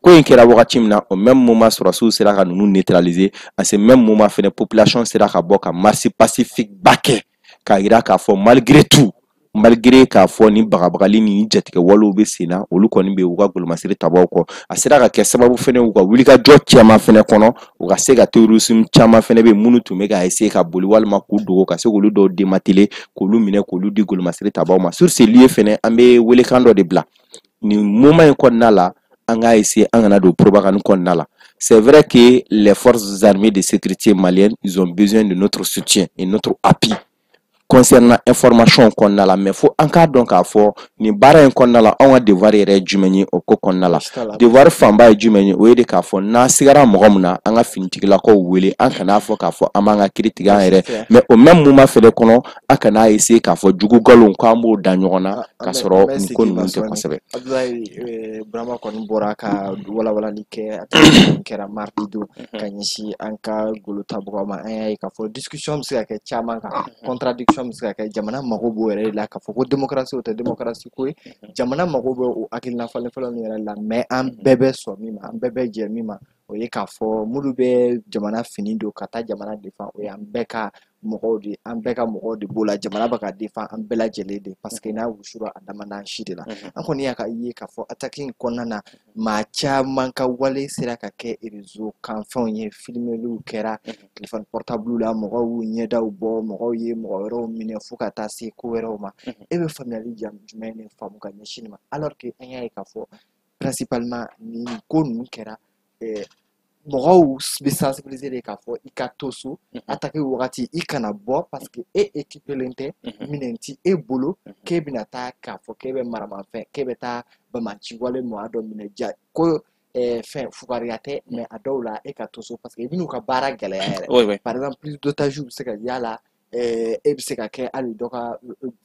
ko in kɛra wagati min na, au même moment sɔrɔsiw sera ka ninnu neutraliser. À ce même moment fɛnɛ, population sera ka bɔ ka marche pacifique ba kɛ, k'a yira k'a fɔ malgré tout, malgré k'a fɔ ni bagabagali ni jatigɛ walew bɛ sen na, olu kɔni bɛ u ka golomasiri tabaw kɔ. A sera ka kɛ sababu fɛnɛ, u ka wulikajɔ caman fɛnɛ kɔnɔ, u ka se ka terrorisme caman fɛnɛ bɛ minnu tun bɛ ka essayer ka boli walima k'u dogo, ka se k'olu dɔw démanteler, k'olu minɛ, k'olu di golomasiri tabaw ma. Sur ce lieu fɛnɛ, an bɛ welekan dɔ de bila nin moment in kɔnɔna la: an k'a essayer an kana don propagande kɔnɔna la. C'est vrai que les forces armées de sécurité maliennes, ils ont besoin de notre soutien et notre appui concernant information kɔnɔna la, mais fo an k'a dɔn k'a fɔ nin baara in kɔnɔna la, anw ka devoir yɛrɛ ye jumɛn ye o ko kɔnɔna la. Devoir fanba ye jumɛn ye? O ye de k'a fɔ n'an sigara mɔgɔ min na, an ka finitigilakaw wele. An kan'a fɔ k'a fɔ an b'an ka kiiri tigɛ an yɛrɛ, mais au même moment fɛnɛ kɔnɔ, an kana essayer k'a fɔ jugu galon k'an b'o da ɲɔgɔn na k'a sɔrɔ nin ko ninnu tɛ kosɛbɛ.
Abdoulaye Burama kɔni bɔra ka walawalali kɛ. Attaque kɛra mardi don ka ɲɛsin an ka golo tabagaw ma. An y'a ye k'a fɔ discussion bɛ se ka kɛ caman kan, contradiction bɛ se ka kɛ. Jamana mago b'o yɛrɛ de la, k'a fɔ ko démocratie, o tɛ démocratie ko ye. Jamana mago bɛ o hakilina falen falen yɛrɛ la, mais an bɛɛ bɛ sɔn min ma, an bɛɛ bɛ jɛ min ma, o ye k'a fɔ minnu bɛ jamana fini don ka taa jamana défend, o y'an bɛɛ ka mɔgɔw de, an bɛɛ ka mɔgɔw de b'o la. Jamana bɛ ka défend an bɛɛ lajɛlen de, parce que n'a wusura a dama n'an si de la. An kɔni y'a ka ye k'a fɔ attaque in kɔnɔna na, maa caman ka wale sera ka kɛ réseau kan fɛnw ye, filmeliw kɛra téléphone portable la, mɔgɔw y'u ɲɛdaw bɔ, mɔgɔw ye mɔgɔ wɛrɛw minɛ, fo ka taa se ko wɛrɛw ma. E bɛ faamuyali jumɛn de faamu ka ɲɛsin nin ma, alors que an y'a ye k'a fɔ principalement nin ko ninnu kɛra, mɔgɔw bɛ sensibiliser de k'a fɔ i ka to so attaque wagati, i kana bɔ, parce que e équipelen tɛ, minɛn ti e bolo k'e bɛna taa k'a fɔ k'e bɛ maramafɛn, k'e bɛ taa bamaci wale maa dɔ minɛ ja ko fɛn fugariya tɛ. Mais a dɔw la, e ka to so, parce que i bɛn'u ka baara gɛlɛya yɛrɛ. Par exemple, prise d'otage bɛ se ka yala, e bɛ se ka kɛ hali dɔ ka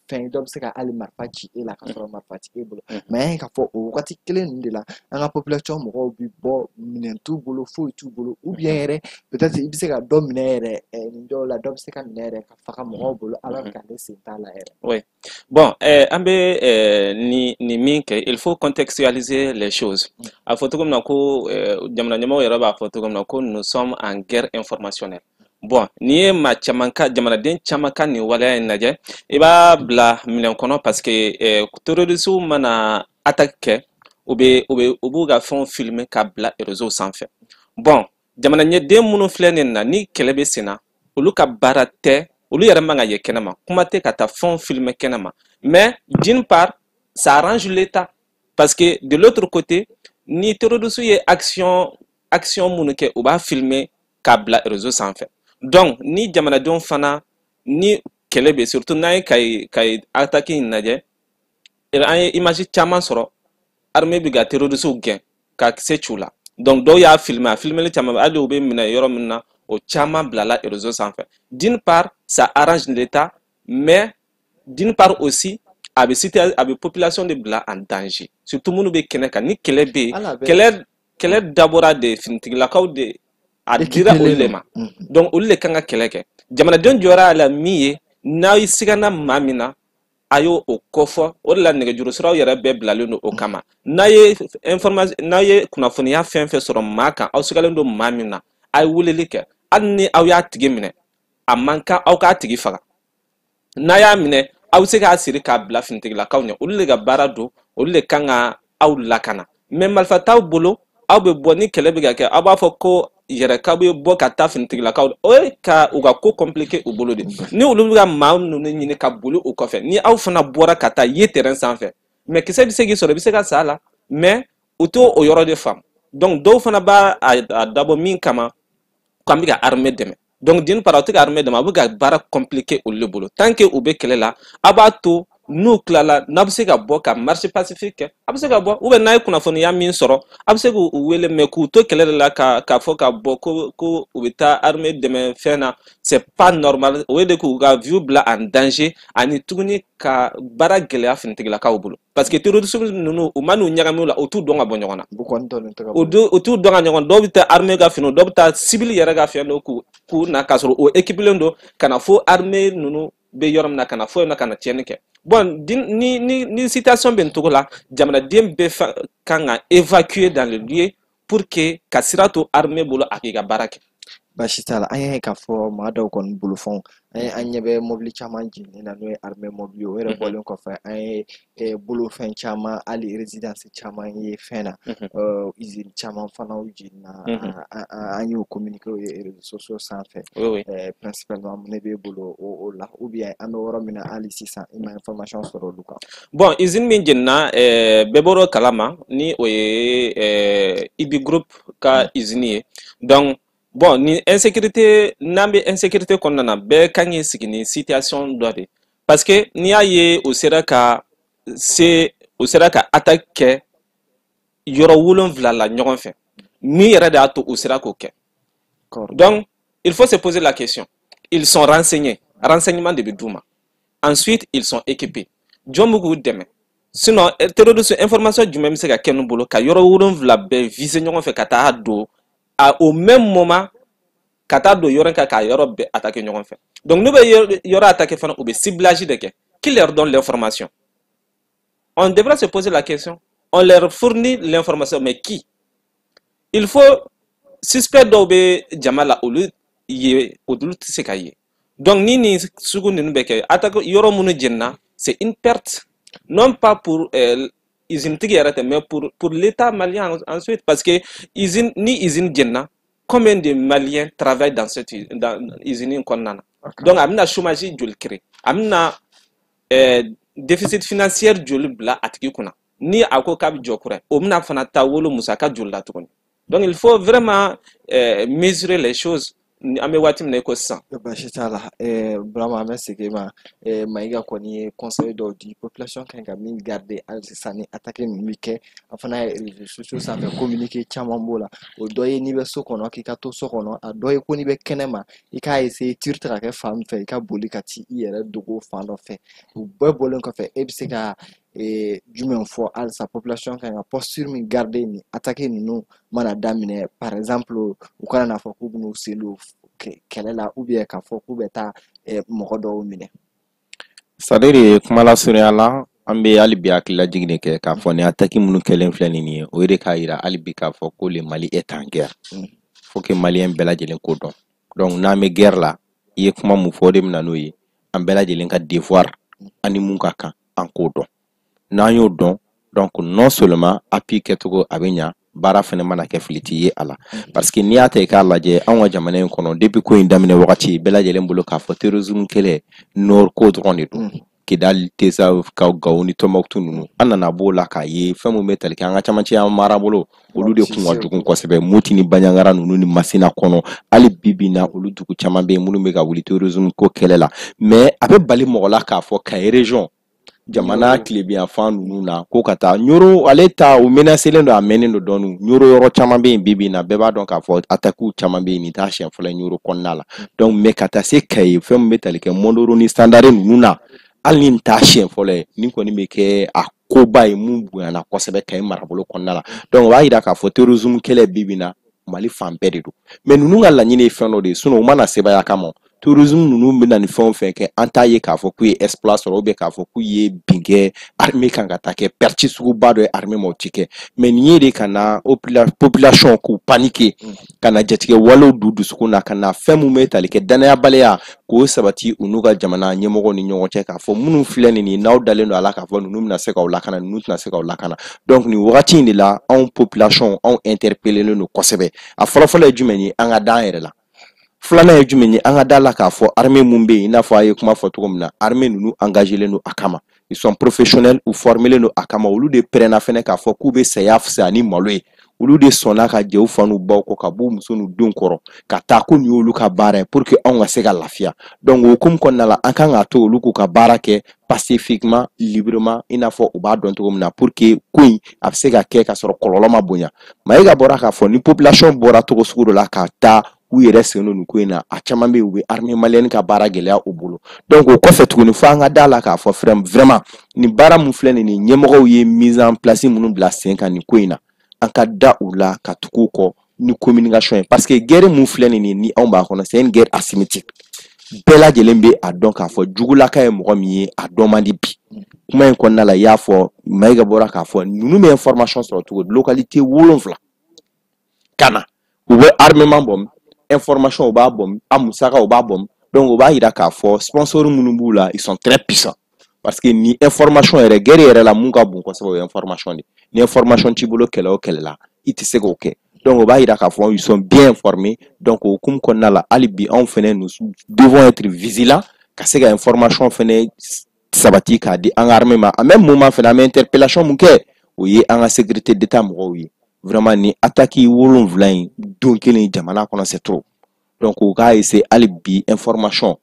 fɛn dɔ bɛ se ka hali marifa ci e la ka sɔrɔ marifa ti e bolo. Mais an ye k'a fɔ o wagati kelen ninnu de la, an ka population mɔgɔw bɛ bɔ, minɛn t'u bolo, foyi t'u bolo, ou bien yɛrɛ peut-être i bɛ se ka dɔ minɛ yɛrɛ, nin dɔw la, dɔ bɛ se ka minɛ yɛrɛ ka faga mɔgɔw bolo, alors qu'ale sen t'a la yɛrɛ.
Oui. Bon, an bɛ nin min kɛ, il faut contextualiser les choses. A fɔ cogo min na ko jamana ɲɛmɔgɔw yɛrɛ b'a fɔ cogo min na ko nous sommes en guerre informationnelle. Bon, n'i ye maa caman ka, jamanaden caman ka nin waleya in lajɛ, i b'a bila minɛn kɔnɔ, parce que terroristes mana attaque kɛ, u bɛ u b'u ka fɛnw filmer ka bila réseau sanfɛ. Bon, jamana ɲɛden minnu filɛ nin na ni kɛlɛ bɛ sen na, olu ka baara tɛ, olu yɛrɛ man ka ye kɛnɛma, kuma tɛ ka taa fɛnw filmer kɛnɛma. Mais d'une part, ça arrange l'État, parce que de l'autre côté, ni terroristes ye action minnu kɛ, u b'a filmer k'a bila réseau sanfɛ. Donc ni jamanadenw fana ni kɛlɛ bɛ, surtout n'an ye Kayi attaque in lajɛ, an ye image caman sɔrɔ, armée bɛ ka terroristes gɛn ka kisɛ ci u la. Donc dɔw y'a filmer, a filmeli caman, hali u bɛ minɛ yɔrɔ min na, o caman bilala réseau sanfɛ. D'une part, ça arrange l'État, mais d'une part aussi, a bɛ a bɛ population de bila en danger, surtout minnu bɛ kɛnɛ kan ni kɛlɛ bɛ yen. Kɛlɛ dabɔra de finitigilakaw de, a dira olu de ma. Donc olu de kan ka kɛlɛ kɛ. Jamanadenw jɔra a la min ye, n'aw sigana maa min na, a y'o o kɔfɔ. O de la nɛgɛjuru siraw yɛrɛ bɛɛ bilalen don o kama. N'a ye information, n'a ye kunnafoniya fɛn fɛn sɔrɔ maa kan, aw sigalen don maa min na, a ye weleli kɛ. Hali ni aw y'a tigi minɛ, a man kan aw k'a tigi faga. N'a y'a minɛ, aw bɛ se k'a siri k'a bila finitigilakaw ɲɛ. Olu de ka baara don, olu de kan ka aw lakana. Mais marifa t'aw bolo, aw bɛ bɔ ni kɛlɛ bɛ ka kɛ, aw b'a fɔ ko yɛrɛ k'aw bɛ bɔ ka taa finitigilakaw, o ye ka u ka ko compliqué u bolo de. Ni olu bɛ ka maa ninnu ɲini ka boli u kɔfɛ, ni aw fana bɔra ka taa ye terrain sanfɛ, mais kisɛ bɛ se k'i sɔrɔ, i bɛ se ka sa a la, mais u t'o o yɔrɔ de faamu. Donc dɔw fana b'a a dabɔ min kama, k'an bɛ ka armée dɛmɛ. Donc d'une part, aw tɛ ka armée dɛmɛ, a bɛ ka baara compliqué olu de bolo. Tant que u bɛ kɛlɛ la, a b'a to n'u tilala, n'a bɛ se ka bɔ ka marche pacifique kɛ, a bɛ se ka bɔ, ou bien n'a ye kunnafoniya min sɔrɔ, a bɛ se k'u wele. Mais k'u to kɛlɛ de la ka fɔ ka bɔ ko u bɛ taa armée dɛmɛ fɛn na, c'est pas normal. O ye de k'u ka vie bila en danger, ani tuguni ka baara gɛlɛya finitigilakaw bolo, parce que terroristes ninnu, u ma n'u ɲagami u la, u t'u dɔn ka bɔ ɲɔgɔn na. U t'u dɔn ka ɲɔgɔn. Dɔw bɛ taa armée ka finiw, dɔw bɛ taa civil yɛrɛ ka fɛn dɔ k'u na, k'a sɔrɔ o équipelen don ka na fo armée ninnu bɛ yɔrɔ min na, ka na fo yen nɔ ka na tiɲɛni kɛ. Bon, ni situation bɛ nin cogo la, jamanaden bɛɛ kan ka évacuer dans le lieu pour que ka sira to armée bolo, a k'i ka baara kɛ.
Baasi t'a la. An y'a ye k'a fɔ maa dɔw kɔni bolofɛnw, an ɲɛ bɛ mobili caman jeninen na, n'o ye armée mobili ye. O yɛrɛ bɔlen kɔfɛ, an ye bolofɛn caman, hali résidence caman ye fɛn na, usine caman fana jenina. An y'o communiqué ye réseaux sociaux sanfɛ. Principalement, mun de b'e bolo o la, ou bien an bɛ yɔrɔ min na hali sisan, i ma information sɔrɔ olu kan?
Bon, usine min jenina, bɛɛ bɔr'o kalama, ni o ye Ibi Group ka usine ye. Donc bon, ni insécurité, n'an bɛ insécurité kɔnɔna na, bɛɛ kan k'i sigi ni situation dɔ de, parce que n'i y'a ye u sera ka se, u sera ka attaque kɛ yɔrɔ 7 la ɲɔgɔn fɛ, min yɛrɛ de y'a to u sera k'o kɛ? Donc il faut se poser la question. Ils sont renseignés, renseignement de bɛ d'u ma. Ensuite, ils sont équipés. Jɔn bɛ k'u dɛmɛ? Sinon terroriste, information jumɛn bɛ se ka kɛ n'u bolo ka yɔrɔ 7 bɛɛ viser ɲɔgɔn fɛ, ka taa don au même moment, ka taa don yɔrɔ kan, k'a yɔrɔ bɛɛ attaquer ɲɔgɔn fɛ? Donc n'u bɛ yɔrɔ attaquer fana, u bɛ ciblage de kɛ. Qui leur donne l'information? On devrait se poser la question. On leur fournit l'information, mais qui? Il faut suspect dɔw bɛ jama la, olu ye, olu tɛ se ka ye. Donc ni nin sugu ninnu bɛ kɛ, attaque yɔrɔ minnu jenina, c'est une perte non pas pour usine tigi yɛrɛ tɛ, mais pour l'État malien ensuite, parce que usine, ni usine jenina, combien de Maliens travaillent dans cette dans usine in kɔnɔna na? Donc a bɛna chômage joli créer, a bɛna déficit financier joli bila a tigi kunna? Ni a ko k'a bɛ jɔ kura ye, o bɛna fana taa wolo musaka joli la tuguni? Donc il faut vraiment mesurer les choses, an bɛ waati min na i ko sisan.
Baasi t'a la, Burama, an bɛ segin ma. Mayiga kɔni ye conseil dɔw di, population kan ka min garder hali sisan ni attaque ninnu bɛ kɛ. An fana ye réseaux sociaux sanfɛ, communiqué caman b'o la. O dɔ ye, n'i bɛ so kɔnɔ, k'i ka to so kɔnɔ. A dɔ ye ko n'i bɛ kɛnɛ ma, i k'a essayer tir tɛ ka kɛ fan min fɛ, i ka boli ka t'i yɛrɛ dogo fan dɔ fɛ. O bɛɛ bɔlen kɔfɛ, e bɛ se ka jumɛn fɔ halisa, population kan ka posture min garder ni attaque ninnu mana daminɛ? Par exemple, u kana n'a fɔ k'u bɛn'u sen don kɛlɛ la, ou bien k'a fɔ k'u bɛ taa mɔgɔ dɔw minɛ.
C'est à dire, kuma lasurunya la, an bɛ hali bi hakililajigin de kɛ k'a fɔ ni attaque minnu kɛlen filɛ nin ye, o de k'a yira hali bi k'a fɔ ko le Mali est en guerre. Faut que Malien bɛɛ lajɛlen k'o dɔn. Donc n'an bɛ guerre la, i ye kuma mun fɔ, o de bɛ na n'o ye. An bɛɛ lajɛlen ka devoir ani mun ka kan, an k'o dɔn. N'an y'o dɔn, donc non seulement appui kɛcogo a bɛ ɲa, baara fɛnɛ mana kɛ, fili t'i ye a la, parce que n'i y'a ta i k'a lajɛ, anw ka jamana in kɔnɔ, depuis ko in daminɛ wagati, bɛɛ lajɛlen bolo k'a fɔ terrorisme kɛlɛ nord ko dɔrɔn de don. Kidal, Tesa, Gao ni Tombouctou ninnu. An nana b'o la k'a ye fɛn mun bɛ tali kɛ an ka camancɛ an marabolo, olu de kun ka jugu kosɛbɛ. Moti ni Bandiagara ninnu ni Masina kɔnɔ, hali bi bi na olu dugu caman bɛ yen minnu bɛ ka wuli terrorisme ko kɛlɛ la. Mais a bɛ bali mɔgɔ la k'a fɔ Kayi région, jamana tilebinyanfan ninnu na, ko ka taa Ɲoro, ale ta o menacelen don, a mɛnnen don dɔɔni. Ɲoro yɔrɔ caman bɛ yen bi bi in na, bɛɛ b'a dɔn k'a fɔ attaques caman bɛ yen, nin t'a siɲɛ fɔlɔ ye Ɲoro kɔnɔna la. Donc mais ka taa se Kayi, fɛn min bɛ tali kɛ Mondoro ni Sandare ninnu na, hali ni nin t'a siɲɛ fɔlɔ ye, nin kɔni bɛ kɛ a koba ye mun bonyana kosɛbɛ Kayi marabolo kɔnɔna la. Donc o b'a yira k'a fɔ terrorisme kɛlɛ bi bi in na, Mali fan bɛɛ de don. Mais ninnu ka laɲini ye fɛn dɔ de ye, sinon u mana sebaaya kama, terrorisme ninnu bɛ na ni fɛn o fɛn kɛ, an t'a ye k'a fɔ k'u ye exploit sɔrɔ ou bien k'a fɔ k'u ye bin kɛ armée kan ka taa kɛ perte suguba dɔ ye armée ma, o ti kɛ. Mais nin ye de ka na population k'u paniquer, ka na jatigɛ walew don dusukun na, ka na fɛn mun bɛ tali kɛ danayabaliya k'o sabati u n'u ka jamana ɲɛmɔgɔw ni ɲɔgɔn cɛ, k'a fɔ minnu filɛ nin ye, n'aw dalen don a la k'a fɔ ninnu bɛna se k'aw lakana, ninnu tɛna se k'aw lakana. Donc nin wagati in de la, anw population, anw interpellelen don kosɛbɛ. A fɔlɔfɔlɔ ye jumɛn ye? An ka d'an yɛrɛ la. Filanan ye jumɛn ye? An ka da la k'a fɔ armée mun bɛ yen, i n'a fɔ a ye kuma fɔ cogo min na, armée ninnu engagelen don a kama, ils sont professionnels, u formelen don a kama. Olu de pɛrɛnna fɛnɛ k'a fɔ k'u bɛ saya fisaya ni malo ye. Olu de sɔnna ka jɛ u fa n'u baw kɔ, ka b'u muso n'u denw kɔrɔ, ka taa ko nin y'olu ka baara ye pour que anw ka se ka lafiya. Donc o hukumu kɔnɔna la, an kan k'a to olu k'u ka baara kɛ pacifiquement, librement, i n'a fɔ u b'a dɔn cogo min na, pour que ko in a bɛ se ka kɛ ka sɔrɔ kɔlɔlɔ ma bonya. Mayiga bɔra k'a fɔ ni population bɔra cogo sugu dɔ la ka taa u yɛrɛ sen don nin ko in na, a caman bɛ yen, u bɛ armée malienne ka baara gɛlɛya u bolo. Donc o kɔfɛ tuguni, fo an ka da la k'a fɔ vraiment nin baara mun filɛ nin ye, ɲɛmɔgɔw ye mise en place minnu bila sen kan nin ko in na, an ka da u la ka tugu u kɔ ni communication ye, parce que guerre mun filɛ nin ye, ni anw b'a kɔnɔ, c'est une guerre asymétrique. Bɛɛ lajɛlen bɛ a dɔn k'a fɔ jugulaka ye mɔgɔ min ye, a dɔn man di bi. Kuma in kɔnɔna la, i y'a fɔ, Mayiga bɔra k'a fɔ ninnu bɛ information sɔrɔ cogo di? Localité 7 ka na, u bɛ armement bɔ, information u b'a bɔ, a musaka u b'a bɔ. Donc o b'a yira k'a fɔ sponsor minnu b'u la, ils sont très puissants, parce que ni information yɛrɛ, guerre yɛrɛ la, mun ka bon kosɛbɛ, o ye information de. Ni information t'i bolo kɛlɛ o kɛlɛ la, i tɛ se k'o kɛ. Donc o b'a yira k'a fɔ ils sont bien informés. Donc o hukumu kɔnɔna la, hali bi anw fɛnɛ, nous devons être vigilants ka se ka information fɛnɛ sabati k'a di an ka armée ma. En même moment fɛnɛ, an bɛ interpellation mun kɛ, o ye an ka sécurité d'État mɔgɔw ye. Vraiment ni attaque 7 in don kelen jamana kɔnɔ, c'est trop. Donc u k'a essayer hali bi information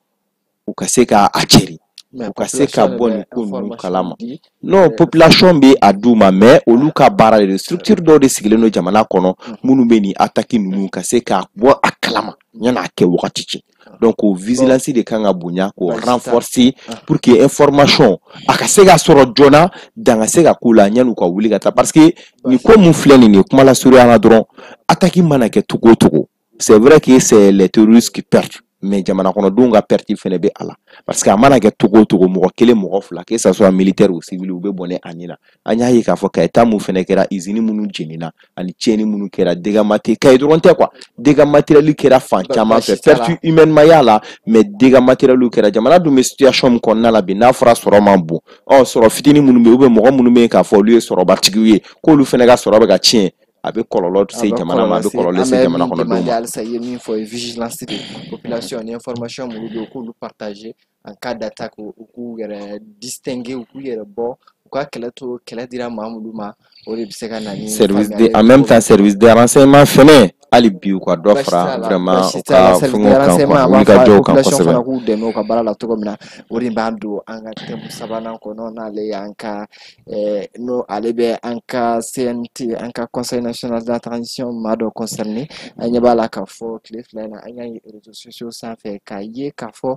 u ka se k'a cɛri, u ka se ka bɔ nin ko ninnu kalama. Non, population bɛ a d'u ma, mais olu ka baara de don. Structure dɔw de sigilen don jamana kɔnɔ minnu bɛ nin attaque ninnu ka se k'a bɔ a kalama yan'a kɛ wagati cɛ. Donc o vigilance de kan ka bonya k'o renforcer pour que information a ka se ka sɔrɔ joona, dan ka se ka k'u la yan'u ka wuli ka taa, parce que nin ko mun filɛ nin ye, kuma lasurunya la dɔrɔn, attaque mana kɛ cogo o cogo, c'est vrai que c'est les terroristes qui perdent, mais jamana kɔnɔdenw ka perte fɛnɛ bɛ a la, parce que a mana kɛ cogo o cogo, mɔgɔ kelen, mɔgɔ fila, que ça soit militaire ou civil, u bɛ bɔnɛ a nin na. An y'a ye k'a fɔ Kayi ta mun fɛnɛ kɛra, usine minnu jenina ani tiɲɛni minnu kɛra, dégâts matériels, Kayi dɔrɔn tɛ quoi, dégâts matériels kɛra fan caman fɛ, perte humaine ma y'a la, mais dégâts matériels kɛra. Jamana dun bɛ situation min kɔnɔna la bi, n'a fɔra sɔrɔ man bon, ɔ sɔrɔ fitinin minnu bɛ yen ou bien mɔgɔ minnu bɛ yen k'a fɔ olu ye sɔrɔbatigiw ye, k'olu fɛnɛ ka sɔrɔ bɛ ka tiɲɛ, a bɛ kɔlɔlɔ se jamana ma, a bɛ kɔlɔlɔ se jamana kɔnɔdenw ma.
Halisa i ye min fɔ, ye vigilance de population ni information minnu bɛ yen, k'olu partager en cas d'attaque, u k'u yɛrɛ distinguer, u k'u yɛrɛ bɔ, u ka kɛlɛ to kɛlɛ dira maa minnu ma, o de bɛ se ka na ni
service de, en même temps service de renseignement fɛnɛ, hali bi u ka dɔ fara vraiment u ka fɛngɛw kan quoi, wulikajɔw kan kosɛbɛ.
Fana k'u dɛmɛ u ka baara la cogo min na, o de b'an don an ka thème sabanan kɔnɔ, n'ale y'an ka n'o ale bɛ an ka CNT, an ka Conseil national de la transition maa dɔ concerné. An ɲɛ b'a la k'a fɔ tile 2 in na, an y'a ye réseaux sociaux sanfɛ k'a ye k'a fɔ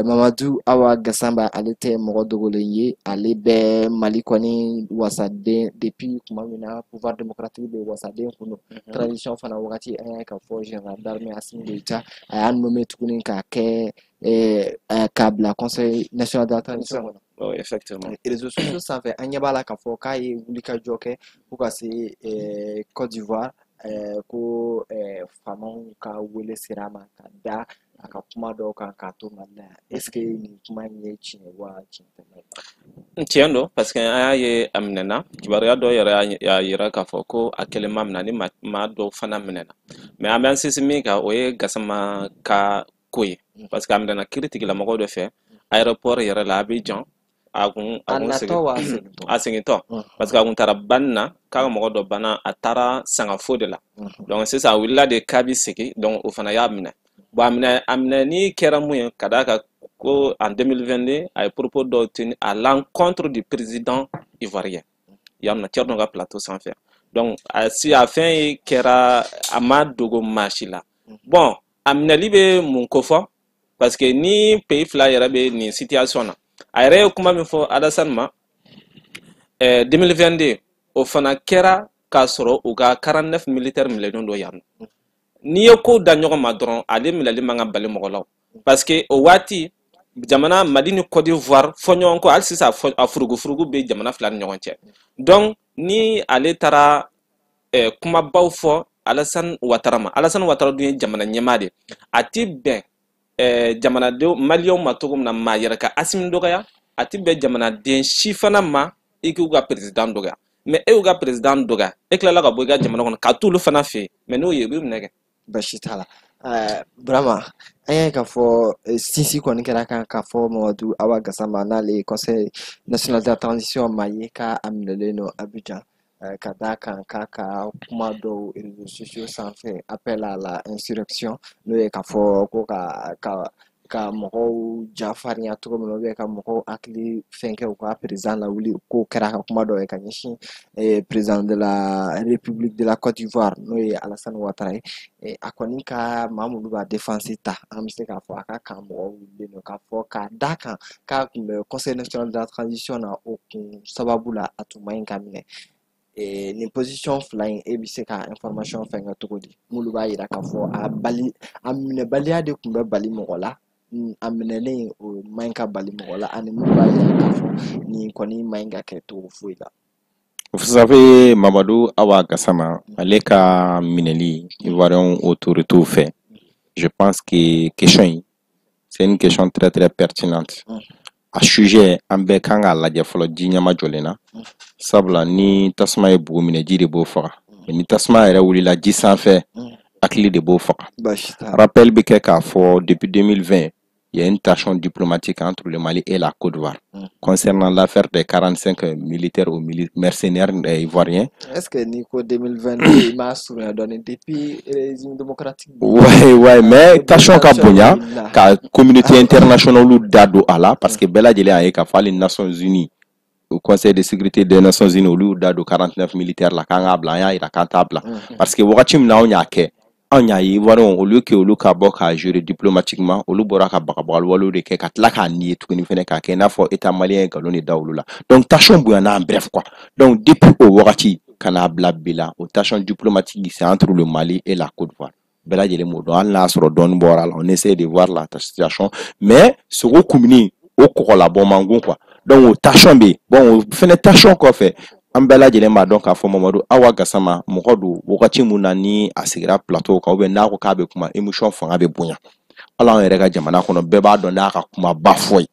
Mamadu Awa Gasamba, ale tɛ mɔgɔ dogolen ye, ale bɛ Mali kɔni wasaden depuis tuma min na pouvoir démocratique bɛ wasaden kun don, transition fana wagati, an y'a ye k'a fɔ général d'armée Assimi Goïta a y'a nommé tuguni k'a kɛ k'a bila Conseil national de la transition kɔnɔ.
Oh, effectivement.
Réseaux sociaux sanfɛ, an ɲɛ b'a la k'a fɔ k'a ye wulikajɔ kɛ fo ka se Côte d'Ivoire, ko faamaw ka wele sera a ma ka da a ka kuma dɔw kan k'a to Mali la yan. Est-ce que nin kuma in ye tiɲɛ wa tiɲɛ tɛ?
Tiɲɛ don, parce que an y'a ye a minɛna, kibaruya dɔw yɛrɛ y'a yira k'a fɔ ko a kelen ma minɛ, ni maa dɔw fana minɛna. Mais an bɛ an sinsin min kan, o ye Gasama ka ko ye, parce que a minɛna kiiri tigilamɔgɔw de fɛ aéroport yɛrɛ la Abidjan. A kun
A natɔ wa a segintɔ?
A segintɔ, parce que a kun taara banni na k'a ka mɔgɔ dɔ banna, a taara Sangafo de la. Donc sisan a wulila de k'a bi segin, donc o fana y'a minɛ. Bon, a minɛ, a minɛni kɛra mun ye? Ka d'a kan ko en 2022, a ye propos dɔw tenu à l'encontre du président ivoirien yan nɔ, Thierno ka plateau sanfɛ. Donc a si a fɛn ye kɛra, a ma dogo maa si la. Bon, a minɛli bɛ mun ko fɔ? Parce que ni pays fila yɛrɛ bɛ nin situation na, a yɛrɛ ye kuma min fɔ Alassane ma 2022, o fana kɛra k'a sɔrɔ u ka 49 militaires minɛlen don yan nɔ. N'i ye kow da ɲɔgɔn ma dɔrɔn, ale minɛli man ka bali mɔgɔ la o, parce que o waati jamana Mali ni Côte d'Ivoire fɔ ɲɔgɔn kɔ, hali sisan a furugufurugu bɛ jamana fila ni ɲɔgɔn cɛ. Donc ni ale taara kumabaw fɔ Alassane Ouattara ma, Alassane Ouattara dun ye jamana ɲɛmaa de ye, a ti bɛn jamanadenw maliyɛnw ma cogo min na maa yɛrɛ ka Assimi dɔgɔya, a ti bɛn jamanaden si fana ma i k'u ka président dɔgɔya. Mais e y'u ka président dɔgɔya, e tilala ka bɔ i ka jamana kɔnɔ ka t'olu fana fɛ yen, mais n'o ye, u b'i minɛ kɛ.
Basi t'a la. Burama, an y'a ye k'a fɔ sinsin kɔni kɛra kan k'a fɔ Mamadu Awa Gassama, n'ale ye Conseil national de la transition maa ye, k'a minɛlen don Abidjan ka d'a kan k'a ka kuma dɔw réseaux sociaux sanfɛ, appel à la insurrection, n'o ye k'a fɔ ko ka mɔgɔw jafarinya cogo min na, ou bien ka mɔgɔw hakili fɛn kɛ u ka président lawuli. K'o kɛra ka kuma dɔw ye ka ɲɛsin président de la République de la Côte d'Ivoire, n'o ye Alassane Ouattara ye. A kɔni ka maa minnu b'a défense ta, an bɛ se k'a fɔ a ka kan mɔgɔw wulilen don k'a fɔ k'a d'a kan k'a tun bɛ Conseil national de la transition na, o kun sababu la a tun man ɲi ka minɛ. Nin position fila in, e bɛ se ka information fɛn kɛ cogo di? Minnu b'a yira k'a fɔ a bali, a minɛbaliya de tun bɛ bali mɔgɔ la, a minɛlen o man ɲi ka bali mɔgɔ la, ani minnu b'a yira k'a fɔ nin kɔni man ɲi ka kɛ cogo foyi la.
Vous savez, Mamadou Awa Gassama, ale ka minɛli Ivoirien autorités fɛ, je pense que question in, c'est une question très très pertinente. A sujet, an bɛɛ kan k'a lajɛ fɔlɔ ji ɲɛma jɔlen na. Sabula ni tasuma ye bugu minɛ, ji de b'o faga. Mais ni tasuma yɛrɛ wulila ji sanfɛ, hakili de b'o faga.
Baasi t'a la.
Rappel bɛ kɛ k'a fɔ depuis 2020, il y a une tension diplomatique entre le Mali et la Côte d'Ivoire concernant l'affaire des 45 militaires ou mercenaires ivoiriens.
Est-ce que n'i ko 2022, i m'a surunya dɔɔni depuis régime démocratique?
Ouais, mais tension ka bonya
wulila.
Ka communauté internationale da don a la, parce que bɛɛ lajɛlen y'a ye k'a fɔ hali Nations Unies, au Conseil de sécurité des Nations Unies, olu y'u da don 49 militaires la k'an k'a bila, an y'a yira k'an t'a bila. Parce que wagati min na anw y'a kɛ, anw y'a ye Ivoiriens, au lieu que olu ka bɔ k'a gérer diplomatiquement, olu bɔra ka bagabagali walew de kɛ ka tila k'a nier tuguni fɛnɛ, k'a kɛ i n'a fɔ État malien ye nkalon de da olu la. Donc tension bonyana en bref quoi. Donc depuis o wagati ka n'a bila bi la, o tension diplomatique, c'est entre le Mali et la Côte d'Ivoire. Bɛɛ lajɛlen b'o dɔn, hali n'a y'a sɔrɔ dɔɔni bɔra la, on essaie de voir la situation, mais sogo kumuni o kɔgɔlabɔ man go quoi. Donc o tension bɛ yen. Bon, o fɛnɛ tension kɔfɛ, an bɛɛ lajɛlen b'a dɔn k'a fɔ Mamadu Awa Gassama mɔgɔ don, wagati mun na ni a sigira plateau kan ou bien n'a ko k'a bɛ kuma, émission fanga bɛ bonya. Hali anw yɛrɛ ka jamana kɔnɔ, bɛɛ b'a dɔn n'a ka kumaba fɔ ye.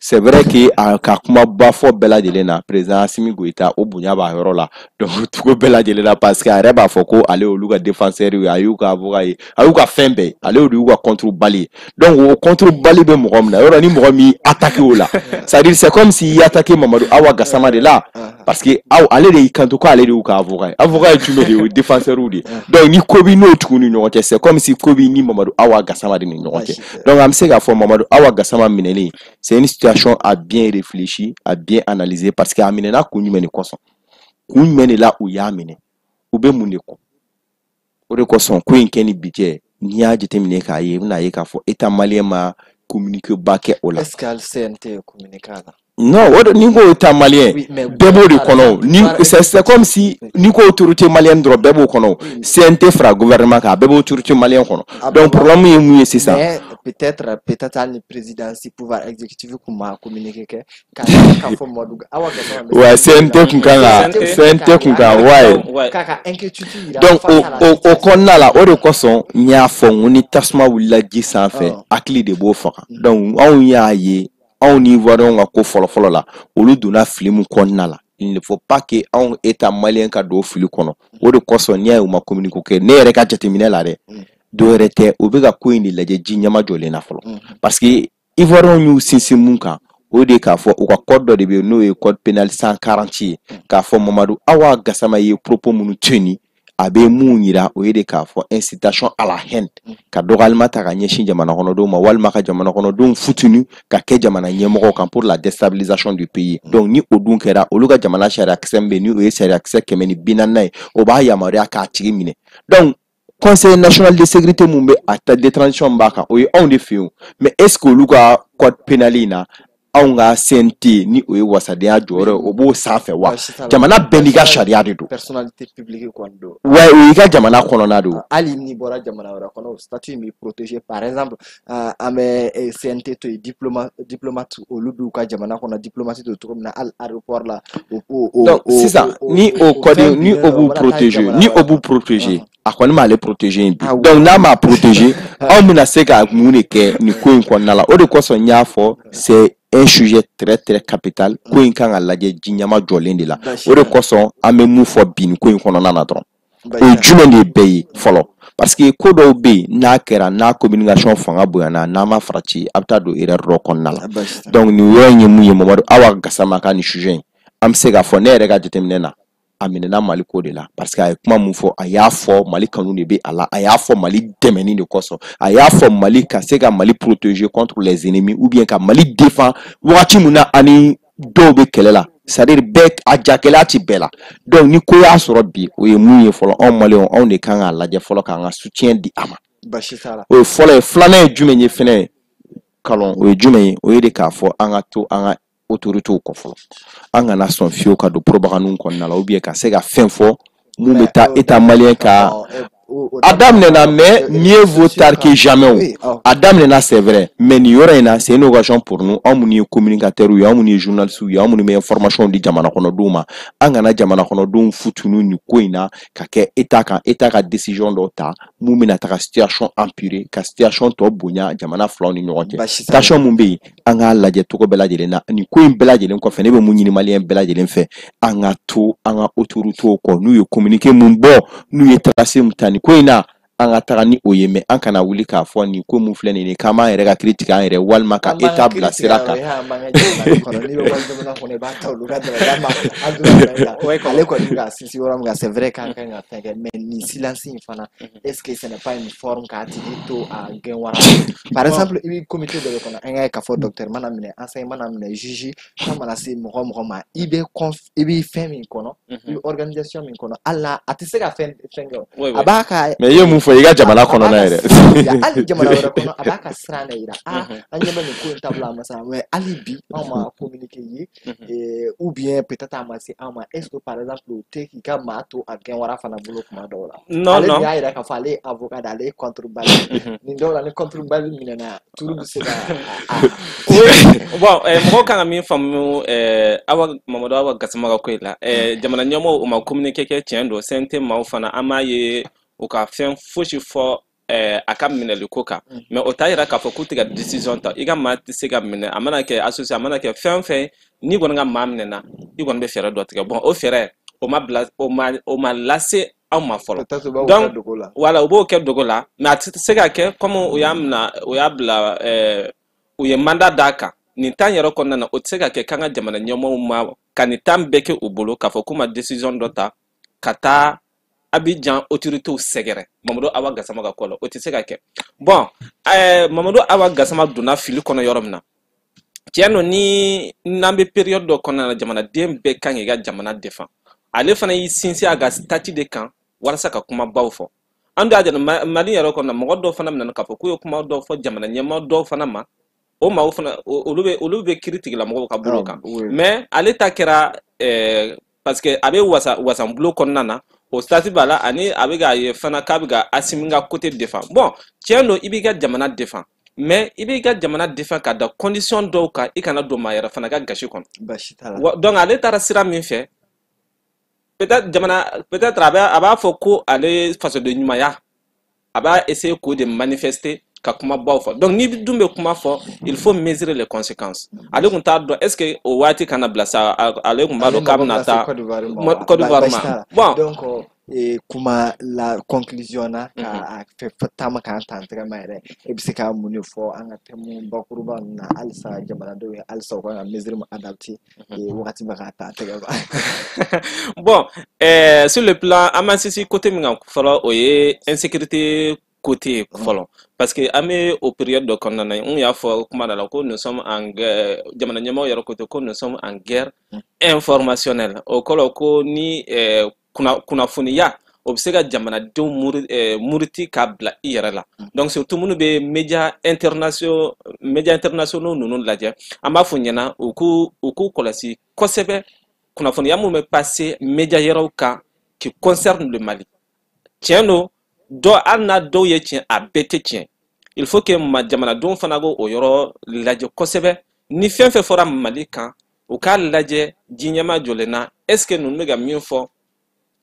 C'est vrai que a ka kumaba fɔ bɛɛ lajɛlen na, président Assimi Goïta, o bonya b'a yɔrɔ la. Donc cogo bɛɛ lajɛlen na, parce que a yɛrɛ b'a fɔ ko ale y'olu ka défenseur ye, a y'u ka avocat ye, a y'u ka fɛn bɛɛ ye, ale de y'u ka contre bali ye. Donc o contre bali bɛ mɔgɔ min na yɔrɔ, ni mɔgɔ min attaqué o la, c'est à dire c'est comme si i attaqué Mamadou Awa Gassama de la, parce que aw ale de y'i kanto ko ale de y'u ka avocat ye. Avocat ye jumɛn de ye? O ye défenseur de ye. Donc ni ko b'i n'o tigiw ni ɲɔgɔn cɛ, c'est comme si ko b'i ni Mamadou Awa Gassama de ni ɲɔgɔn cɛ. Donc an bɛ se k'a fɔ Mamadou Awa Gassama minɛlen, c'est une situation à bien réfléchir, à bien analyser, parce que a minɛna kun jumɛn de kosɔn? Kun jumɛn de la u y'a minɛ? U bɛ mun de kɔ? O de kosɔn ko in kɛ ni bi cɛ, n'i y'a jateminɛ k'a ye, i bɛna ye k'a fɔ État malien ma communiqué ba kɛ o la.
Est-ce que hali CNT ye communiqué a la?
Non, o de ni ko État malien,
Oui, mais
bɛɛ b'o de kɔnɔ o. Ni c'est comme si n'i ko autorité malienne dɔrɔn, bɛɛ b'o kɔnɔ o. CNT fara gouvernement kan, a bɛɛ bɛ autorité malienne kɔnɔ.
A
Donc
bɛɛ b'a
problème ye mun ye sisan?
Mais peut-être hali ni présidence, pouvoir exécutif kun ma communiqué kɛ k'a yira k'a fɔ Mamadu Awa Gassama bɛ
Ouais,
CNT la.
CNT kun kan ka
CNT kun
CNT
k'a
kun
yira
kan, ouais.
k'a ka inquiétude yira
Donc
face à la
o
situation.
kɔnɔna la, o de kosɔn n y'a fɔ n ko ni tasuma wulila ji sanfɛ, hakili de b'o faga. Donc anw y'a ye, anw ni Ivoiriens ka ko fɔlɔ-fɔlɔ la, olu donna fili min kɔnɔna la, il ne faut pas que anw État malien ka don o fili kɔnɔ. O de kosɔn n'i y'a ye u ma communiqué kɛ, ne yɛrɛ ka jateminɛ la dɛ, dɔw yɛrɛ tɛ, u bɛ ka ko in de lajɛ ji ɲɛma jɔlen na fɔlɔ, parce que Ivoiriens y'u sinsin mun kan, O de k'a fɔ u ka code dɔ de bɛ yen, n'o ye code pénal 140 ye, k'a fɔ Mamadu Awa Gassama ye propos minnu tenu, a bɛ mun yira? O ye de k'a fɔ incitation à la haine, ka dɔgɔyalima ta ka ɲɛsin jamana kɔnɔdenw ma, walima ka jamana kɔnɔdenw futuni ka kɛ jamana ɲɛmɔgɔw kan pour la déstabilisation du pays. Donc ni o dun kɛra, olu ka jamana sariya kisɛ min bɛ yen, ni o ye sariya kisɛ 140nan ye, o b'a yamaruya k'a tigi minɛ. Donc Conseil national de sécurité mun bɛ a ta de transition b'a kan, o ye anw de fɛ yen. Mais est ce que olu ka code pénal in na, anw ka CNT, ni o ye wasadenya jɔyɔrɔ ye, o b'o sanfɛ wa? Jamana bɛɛ n'i ka sariya de don.
Personnalité publique kɔni don.
Ouais, o y'i ka jamana kɔnɔna don.
Hali n'i bɔra jamana wɛrɛ kɔnɔ, o statut in b'i protéger. Par exemple, an bɛ CNT to yen, diplomate, olu b'u ka jamana kɔnɔ diplomatie don cogo min na, hali aéroport la, o
Donc sisan, ni o code, ni o b'u protéger, ni o b'u protéger, a kɔni m'ale protéger yen bi. Donc n'a m'a protéger, anw bɛna se ka mun de kɛ nin ko in kɔnɔna la? O de kosɔn n y'a fɔ, c'est un sujet très très capital. Ko in kan ka lajɛ ji ɲɛma jɔlen de la. O de kosɔn an bɛ mun fɔ bi nin ko in kɔnɔna na dɔrɔn, o ye jumɛn de ye bɛɛ ye fɔlɔ? Parce que ko dɔw bɛ yen, n'a kɛra, n'a communication fanga bonyana, n'a ma farati, a bɛ taa don erreur dɔ kɔnɔna la. Donc nin yɔrɔ in ye mun ye? Mamadu Awa Gassama ka nin sujet in, an bɛ se k'a fɔ, ne yɛrɛ ka jateminɛ na, a minɛna Mali ko de la, parce que a ye kuma mun fɔ, a y'a fɔ Mali kanu de bɛ a la, a y'a fɔ Mali dɛmɛni de kosɔn, a y'a fɔ Mali ka se ka Mali protéger contre les ennemis ou bien ka Mali défend wagati min na ani dɔw bɛ kɛlɛ la, c'est à dire bɛɛ a jagɛlɛya ti bɛɛ la. Donc ni ko y'a sɔrɔ bi, o ye mun ye fɔlɔ? Anw maliyɛnw, anw de kan k'a lajɛ fɔlɔ k'an ka soutien di a ma. O ye fɔlɔ ye. Filanan ye jumɛn ye fɛnɛ kalɔn? O ye jumɛn ye? O ye de k'a fɔ an ka to an ka autorités kɔ fɔlɔ, an kana sɔn fiyewu ka don propagande kɔnɔna la, ou bien ka se ka fɛn fɔ mun bɛ taa état malien ka. A daminɛna, mais mieux vaut tard que jamais. O a daminɛna, c'est vrai, mais nin yɔrɔ in na, c'est une occasion pour nous, anw minnu ye communicateurs ye, anw minnu ye journalistes ye, anw minnu bɛ information di jamana kɔnɔdenw ma, an kana jamana kɔnɔdenw futunu nin ko in na ka kɛ état kan, état ka décision dɔw ta mun bɛna taga situation empirer, ka situation tɔ bonya jamana filaw ni ɲɔgɔn cɛ. Tension mun bɛ yen, an k'a lajɛ cogo bɛɛ lajɛlen na. Nin ko in bɛɛ lajɛlen kɔfɛ, ne bɛ mun ɲini maliyɛn bɛɛ lajɛlen fɛ? An ka to an ka autorités kɔ. N'u ye communiqué mun bɔ, n'u ye tracé mun ta nin ko in na, an ka taga ni o ye. Mais an kana wuli k'a fɔ nin ko mun filɛ nin ye, k'an b'an yɛrɛ ka kiiri tigɛ an yɛrɛ, walima ka état bila sira kan.
N'i bɛ wali jamana kɔnɔ, i b'a ta olu ka dɛmɛ ma. Ale kɔni bɛ ka sinsin yɔrɔ min kan, c'est vrai k'an kan ka fɛn kɛ, mais nin silence in fana, est-ce que ce n'est pas une forme k'a tigi to a gɛn wara? Par exemple, i bɛ comité dɔ de kɔnɔ, an k'a ye k'a fɔ docteur mana minɛ, enseignant mana minɛ, juge kan mana se mɔgɔ o mɔgɔ ma, i bɛ i bɛ fɛn min kɔnɔ, i bɛ organisation min kɔnɔ, hali n'a a tɛ se ka fɛn fɛn kɛ, a b'a ka.
Mais i ye mun fɔ i ka jamana kɔnɔna yɛrɛ?
Hali jamana wɛrɛ kɔnɔ, a b'a ka siran de yira. Ah, an ɲɛ bɛ nin ko in taabolo, a ma sa, mais hali bi anw ma communiqué ye, ou bien peut-être a ma se an ma. Est-ce que par exemple, o tɛ k'i ka maa to a gɛn wara fana bolo kuma dɔw la?
Non.
Ale
non
dun y'a yira k'a fɔ ale ye avocat de, ale ye contre balle. Nin dɔw la, ni contre balle minɛna, turu bɛ se ka a.
Oui, bon, mɔgɔw kan ka min faamu Awa, Mamadu Awa Gassama ka ko in la, jamana ɲɛmɔgɔw, u ma communiqué kɛ, tiɲɛ don. CNT maaw fana, an m'a ye u ka fɛn fosi fɔ a ka minɛli ko kan, mais o t'a yira k'a fɔ k'u tɛ ka décision ta. I ka maa tɛ se ka minɛ, a mana kɛ associé, a mana kɛ fɛn o fɛn, n'i kɔni ka maa minɛna, i kɔni bɛ fɛɛrɛ dɔ tigɛ. Bon, o fɛɛrɛ o ma bila, o ma lase anw ma fɔlɔ. Donc voilà, u b'o kɛ dogo la, mais a tɛ se ka kɛ comme u y'a minɛ, u y'a bila, u ye mandat d'a kan nin temps yɛrɛ kɔnɔna na. O tɛ se ka kɛ k'an ka jamana ɲɛmɔgɔw ma ka nin temps bɛɛ kɛ u bolo k'a fɔ k'u ma décision dɔ ta ka taa Abidjan autorités sɛgɛrɛ Mamadu Awa Gassama ka ko la. O tɛ se ka kɛ. Bon, Mamadu Awa Gassama donna fili kɔnɔ yɔrɔ min na, tiɲɛ don, ni n'an bɛ période dɔ kɔnɔna na, jamanaden bɛɛ kan k'i ka jamana défend. Ale fana y'i sinsin a ka statut de kan walasa ka kumabaw fɔ. An dun y'a jate, Mali yɛrɛ kɔnɔ, mɔgɔ dɔw fana minɛna k'a fɔ k'u ye kuma dɔw fɔ jamana ɲɛmaa dɔw fana ma. O maaw fana, olu bɛ kiiri tigilamɔgɔw ka bolo kan. Mais ale ta kɛra parce que a bɛ wasa wasanbulon kɔnɔna na, o statut b'a la, ani a bɛ k'a ye fana k'a bɛ ka Asimi ka côté défend. Bon, tiɲɛ don, i b'i ka jamana défend, mais i b'i ka jamana défend ka da condition dɔw kan, i kana don maa yɛrɛ fana ka gasi kɔnɔ.
Baasi t'a la.
Donc ale taara sira min fɛ, peut-être jamana, peut-être a b'a fɔ ko ale fasoden ɲumanya, a b'a essayer k'o de manifester ka kumabaw fɔ. Donc n'i dun bɛ kuma fɔ, il faut mesurer les conséquences. Ale kun t'a dɔn est ce que o waati kana bila sa, ale kun b'a dɔn k'a bɛna taa Côte d'Ivoire ma. Bon.
Donc Kuma la conclusion na ka a fɛ taama k'an ta an tɛgɛ ma yɛrɛ, e bɛ se ka mun de fɔ an ka thème bakuruba ninnu na halisa jamanadenw ye, halisa u kan ka mesure min adapter wagati bɛ k'a ta an tɛgɛ ma?
Bon, sur le plan, an b'an sinsin côté min kan fɔlɔ, o ye insécurité côté fɔlɔ, parce que an bɛ o période dɔ kɔnɔna na. N y'a fɔ kuma dɔ la ko nous sommes en guerre, jamana ɲɛmaaw yɛrɛ ko ten ko nous sommes en guerre informationnelle. O kɔrɔ ko ni kunnafoniya, o bɛ se ka jamanadenw muruti k'a bila i yɛrɛ la. Donc surtout minnu bɛ média internationaux ninnu lajɛ, an b'a fɔ ɲɛna u k'u kɔlɔsi kosɛbɛ kunnafoniya mun bɛ passer média yɛrɛw kan qui concerne le Mali. Tiɲɛ don dɔ, hali n'a dɔw ye tiɲɛ, a bɛɛ tɛ tiɲɛ. Il faut que ma jamanadenw fana k'o o yɔrɔ lajɛ kosɛbɛ. Ni fɛn fɛn fɔra Mali kan, u k'a lajɛ ji ɲɛma jɔlen na, est ce que ninnu bɛ ka min fɔ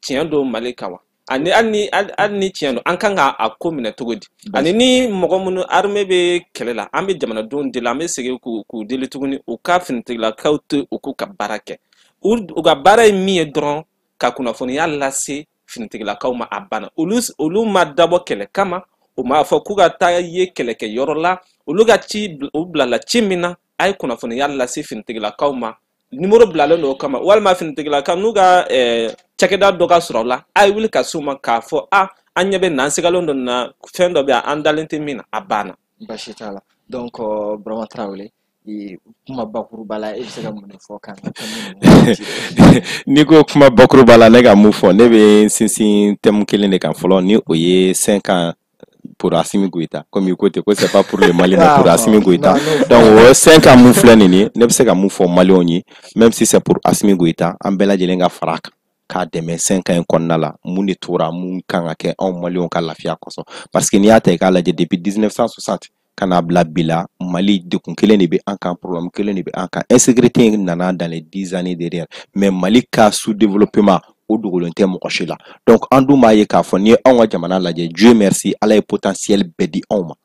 tiɲɛ don Mali kan wa? Ani hali ni tiɲɛ don, an kan ka a ko minɛ cogo di? Ani ni mɔgɔ minnu armée bɛ kɛlɛ la, an bɛ jamanadenw deli, an bɛ segin k'u deli tuguni, u ka finitigilakaw to u k'u ka baara kɛ. U ka baara ye min ye dɔrɔn, ka kunnafoniya lase finitigilakaw ma, a banna. Olu ma dabɔ kɛlɛ kama, u m'a fɔ k'u ka taa ye kɛlɛkɛyɔrɔ la. Olu ka ci, u bilala ci min na, a ye kunnafoniya lase finitigilakaw ma, numéro bilalen don o kama. Walima finitigilakaw n'u ka cakɛda dɔ ka sɔrɔ la, a ye wuli ka s'u ma k'a fɔ a an ɲɛ bɛ nin na, an sigalen don nin na, fɛn dɔ bɛ yan, an dalen tɛ min na, a banna.
Baasi t'a la. Donc Burama Tarawele, kuma bakuruba la, e bɛ se ka mun de fɔ k'an ka thème ninnu?
N'i ko kuma bakuruba la, ne ka mun fɔ, ne bɛ n sinsin thème kelen de kan fɔlɔ, ni o ye 5 ans pour Assimi Goïta. Comme i ko ten ko c'est pas pour le Mali, mais pour Assimi Goïta. Donc o 5 ans mun filɛ nin ye, ne bɛ se ka mun fɔ Maliyɛnw ye, même si c'est pour Assimi Goïta, an bɛɛ lajɛlen ka fara a kan k'a dɛmɛ 5 ans in kɔnɔna la. Mun de tora, mun kan ka kɛ anw Maliyɛnw ka lafiya kosɔn? Parce que n'i y'a ta i k'a lajɛ, depuis 1960 ka n'a bila bi la, Mali degun kelen de bɛ an kan, problème kelen de bɛ an kan. Insécurité in nana dans les 10 années derrière, mais Mali ka sous-développement, o dogolen tɛ mɔgɔ si la. Donc an dun b'a ye k'a fɔ n'i ye anw ka jamana lajɛ, Dieu merci, Ala ye potentiel bɛɛ di anw ma.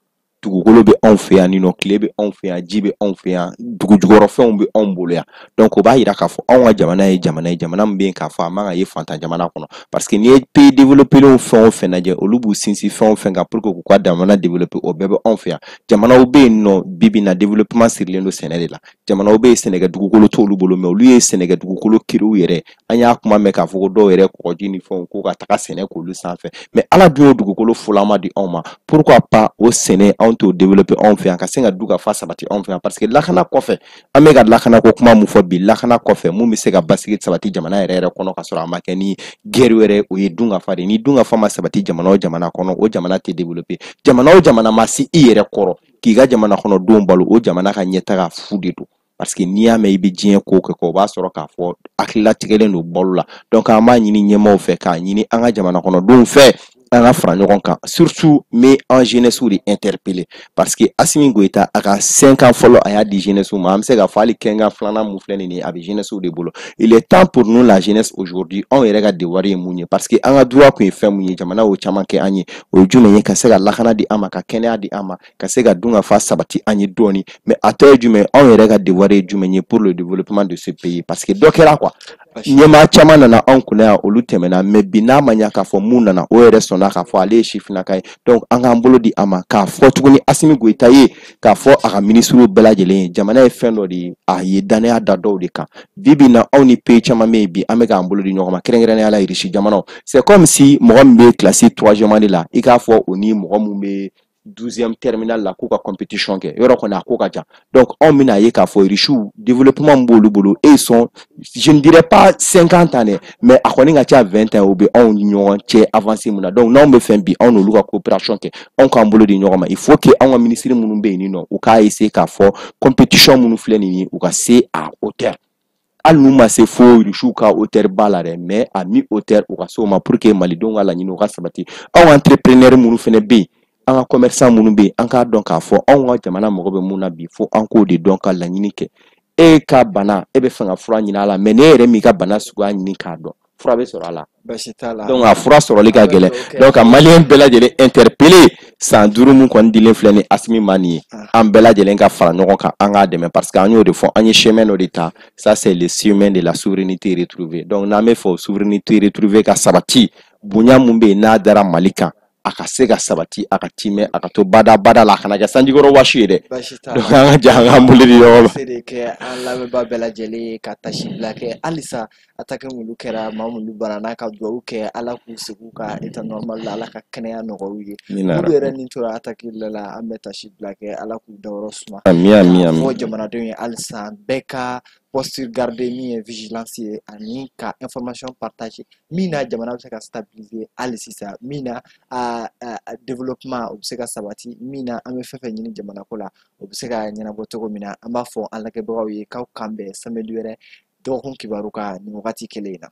Dugukolo bɛ anw fɛ yan nɔ, tile bɛ anw fɛ yan, ji bɛ anw fɛ yan, dugu jukɔrɔfɛnw bɛ anw bolo yan. Donc o b'a yira k'a fɔ anw ka jamana ye jamana ye, jamana min bɛ yen k'a fɔ a man ka ye fantan jamana kɔnɔ. Parce que n'i ye pays développé fɛn o fɛn lajɛ, olu b'u sinsin fɛn o fɛn kan pour que k'u ka jamana développer, o bɛɛ bɛ anw fɛ yan. Jamanaw bɛ yen nɔ bi bi in na, développement sirilen don sɛnɛ de la. Jamanaw bɛ yen, sɛnɛkɛ dugukolo t'olu bolo, mais olu ye sɛnɛkɛ dugukolo créer u yɛrɛ. An y'a kuma mɛn k'a fɔ ko dɔw yɛrɛ kɔgɔji ni fɛnw ko ka taga sɛnɛ k'olu sanfɛ, mais Ala dun y'o dugukolo fulama di anw ma. Pourquoi pas o sɛnɛ, anw t'o développer anw fɛ yan, ka se ka du ka fa sabati anw fɛ yan? Parce que lakana kɔfɛ, an bɛ ka lakana ko kuma mun fɔ bi, lakana kɔfɛ, mun bɛ se ka basigi sabati jamana yɛrɛ yɛrɛ kɔnɔ ka sɔrɔ a ma kɛ ni guerre wɛrɛ, o ye dun ka fa de. Ni dun ka fa ma sabati jamana o jamana kɔnɔ, o jamana tɛ développer. Jamana o jamana ma se i yɛrɛ kɔrɔ k'i ka jamana kɔnɔdenw balo, o jamana ka ɲɛtaga fu de don. Parce que n'i y'a mɛn i bɛ diɲɛ ko kɛ, o b'a sɔrɔ k'a fɔ hakililatigɛlen don balo la. Donc an b'a ɲini ɲɛmaaw fɛ, k'a ɲini an ka jamana kɔnɔdenw fɛ, an ka fara ɲɔgɔn kan. Surtout n bɛ an jeunesse de interpeller, parce que Assimi Goïta, a ka 5 ans fɔlɔ, a y'a di jeunesse ma. An bɛ se k'a fɔ hali quinquennat filanan mun filɛ nin ye, a bɛ jeunesse de bolo. Il est temps pour nous, la jeunesse aujourd'hui, anw yɛrɛ ka devoir ye mun ye? Parce que an ka droit kun ye fɛn mun ye, jamana y'o caman kɛ an ye. O ye jumɛn ye? Ka se ka lakana di an ma, ka kɛnɛya di an ma, ka se ka dun ka fa sabati an ye dɔɔni. Mais a tɔ ye jumɛn? Anw yɛrɛ ka devoir ye jumɛn ye pour le développement de ce pays? Parce que dɔ kɛra quoi, ɲɛmaa caman nana anw kunna yan, olu tɛmɛna. Mais bi, n'a ma ɲa k'a fɔ mun nana, o yɛrɛ sɔnna k'a fɔ ale ye sifinnaka ye. Donc an k'an bolo di a ma, k'a fɔ tuguni Assimi Goïta ye, k'a fɔ a ka minisiriw bɛɛ lajɛlen ye, jamana ye fɛn dɔ de ye, a ye danaya da dɔw de kan. Bi bi in na, anw ni pays caman bɛ yen bi, an bɛ k'an bolo di ɲɔgɔn ma, kɛrɛnkɛrɛnnenya la Irisi jamanaw. C'est comme si mɔgɔ min bɛ classe troisième année la, i k'a fɔ o ni mɔgɔ mun bɛ 12e terminale la k'u ka compétition kɛ, yɔrɔ kɔni a ko ka jan. Donc anw bɛna ye k'a fɔ Irisiw, développement min b'olu bolo, et ils sont, je ne dirais pas 50 ans dɛ, mais a kɔni ka ca 20 ans, o bɛ anw ni ɲɔgɔn cɛ avancé mun na. Donc n'anw bɛ fɛn bi, anw n'olu ka coopération kɛ, anw k'an bolo di ɲɔgɔn ma. Il faut que anw ka ministre minnu bɛ yen nɔ, u k'a essayer k'a fɔ compétition minnu filɛ nin ye, u ka se à hauteur. Hali n'u ma se fo Irisiw ka hauteur ba la dɛ, mais à mi hauteur, u ka se o ma, pour que malidenw ka laɲini o ka sabati. Anw entrepreneur minnu fana bɛ yen, an ka commerçant minnu bɛ yen, an k'a dɔn k'a fɔ anw ka jamana mago bɛ mun na bi, fo an k'o de dɔn ka laɲini kɛ. E ka bana, e bɛ fɛ ka fura ɲini a la, mais n'e yɛrɛ m'i ka bana suguya ɲini k'a dɔn, fura bɛ sɔrɔ a la?
Baasi t'a la.
Donc a fura sɔrɔli ka gɛlɛn. Donc ka Maliyɛn bɛɛ lajɛlen interpeller, san 5 mun kɔni dilen filɛ ni Assimi ma nin ye, an bɛɛ lajɛlen ka fara ɲɔgɔn kan, an k'a dɛmɛ, parce que an y'o de fɔ, an ye chemin dɔ de ta, ça c'est le chemin de la souveraineté retrouvée. Donc n'an bɛ fɛ o souveraineté retrouvée ka sabati, Bonya mun bɛ yen n'a dara Mali kan, a ka se ka sabati, a ka timɛ, a ka to badabada la, a kana kɛ sanjikɔrɔ wɔsi ye dɛ.
Baasi t'a
Donc
la.
an ka jɛ an k'an bolo di ɲɔgɔn ma.
Se de kɛ an lamɛnbaa bɛɛ lajɛlen ye ka tasibila kɛ halisa attaque minnu kɛra, maa minnu banana, ka dugawu kɛ Ala k'u segin u ka état normal la, Ala ka kɛnɛya nɔgɔya u ye.
Amina.
Minnu yɛrɛ ni tora attaque la, an bɛ tasibila kɛ Ala k'u dayɔrɔ suma.
Ami, ami,
K'a
ami.
fɔ jamanadenw ye halisa bɛɛ ka posture garder min ye vigilance ye, ani ka information partager min na jamana bɛ se ka stabiliser hali sisan, min na a développement o bɛ se ka sabati, min na an bɛ fɛn fɛn ɲini jamana ko la o bɛ se ka ɲɛnabɔ cogo min na. An b'a fɔ an lajɛbagaw ye k'aw kan bɛn samedi wɛrɛ dɔgɔkun kibaru kan nin wagati kelen in na.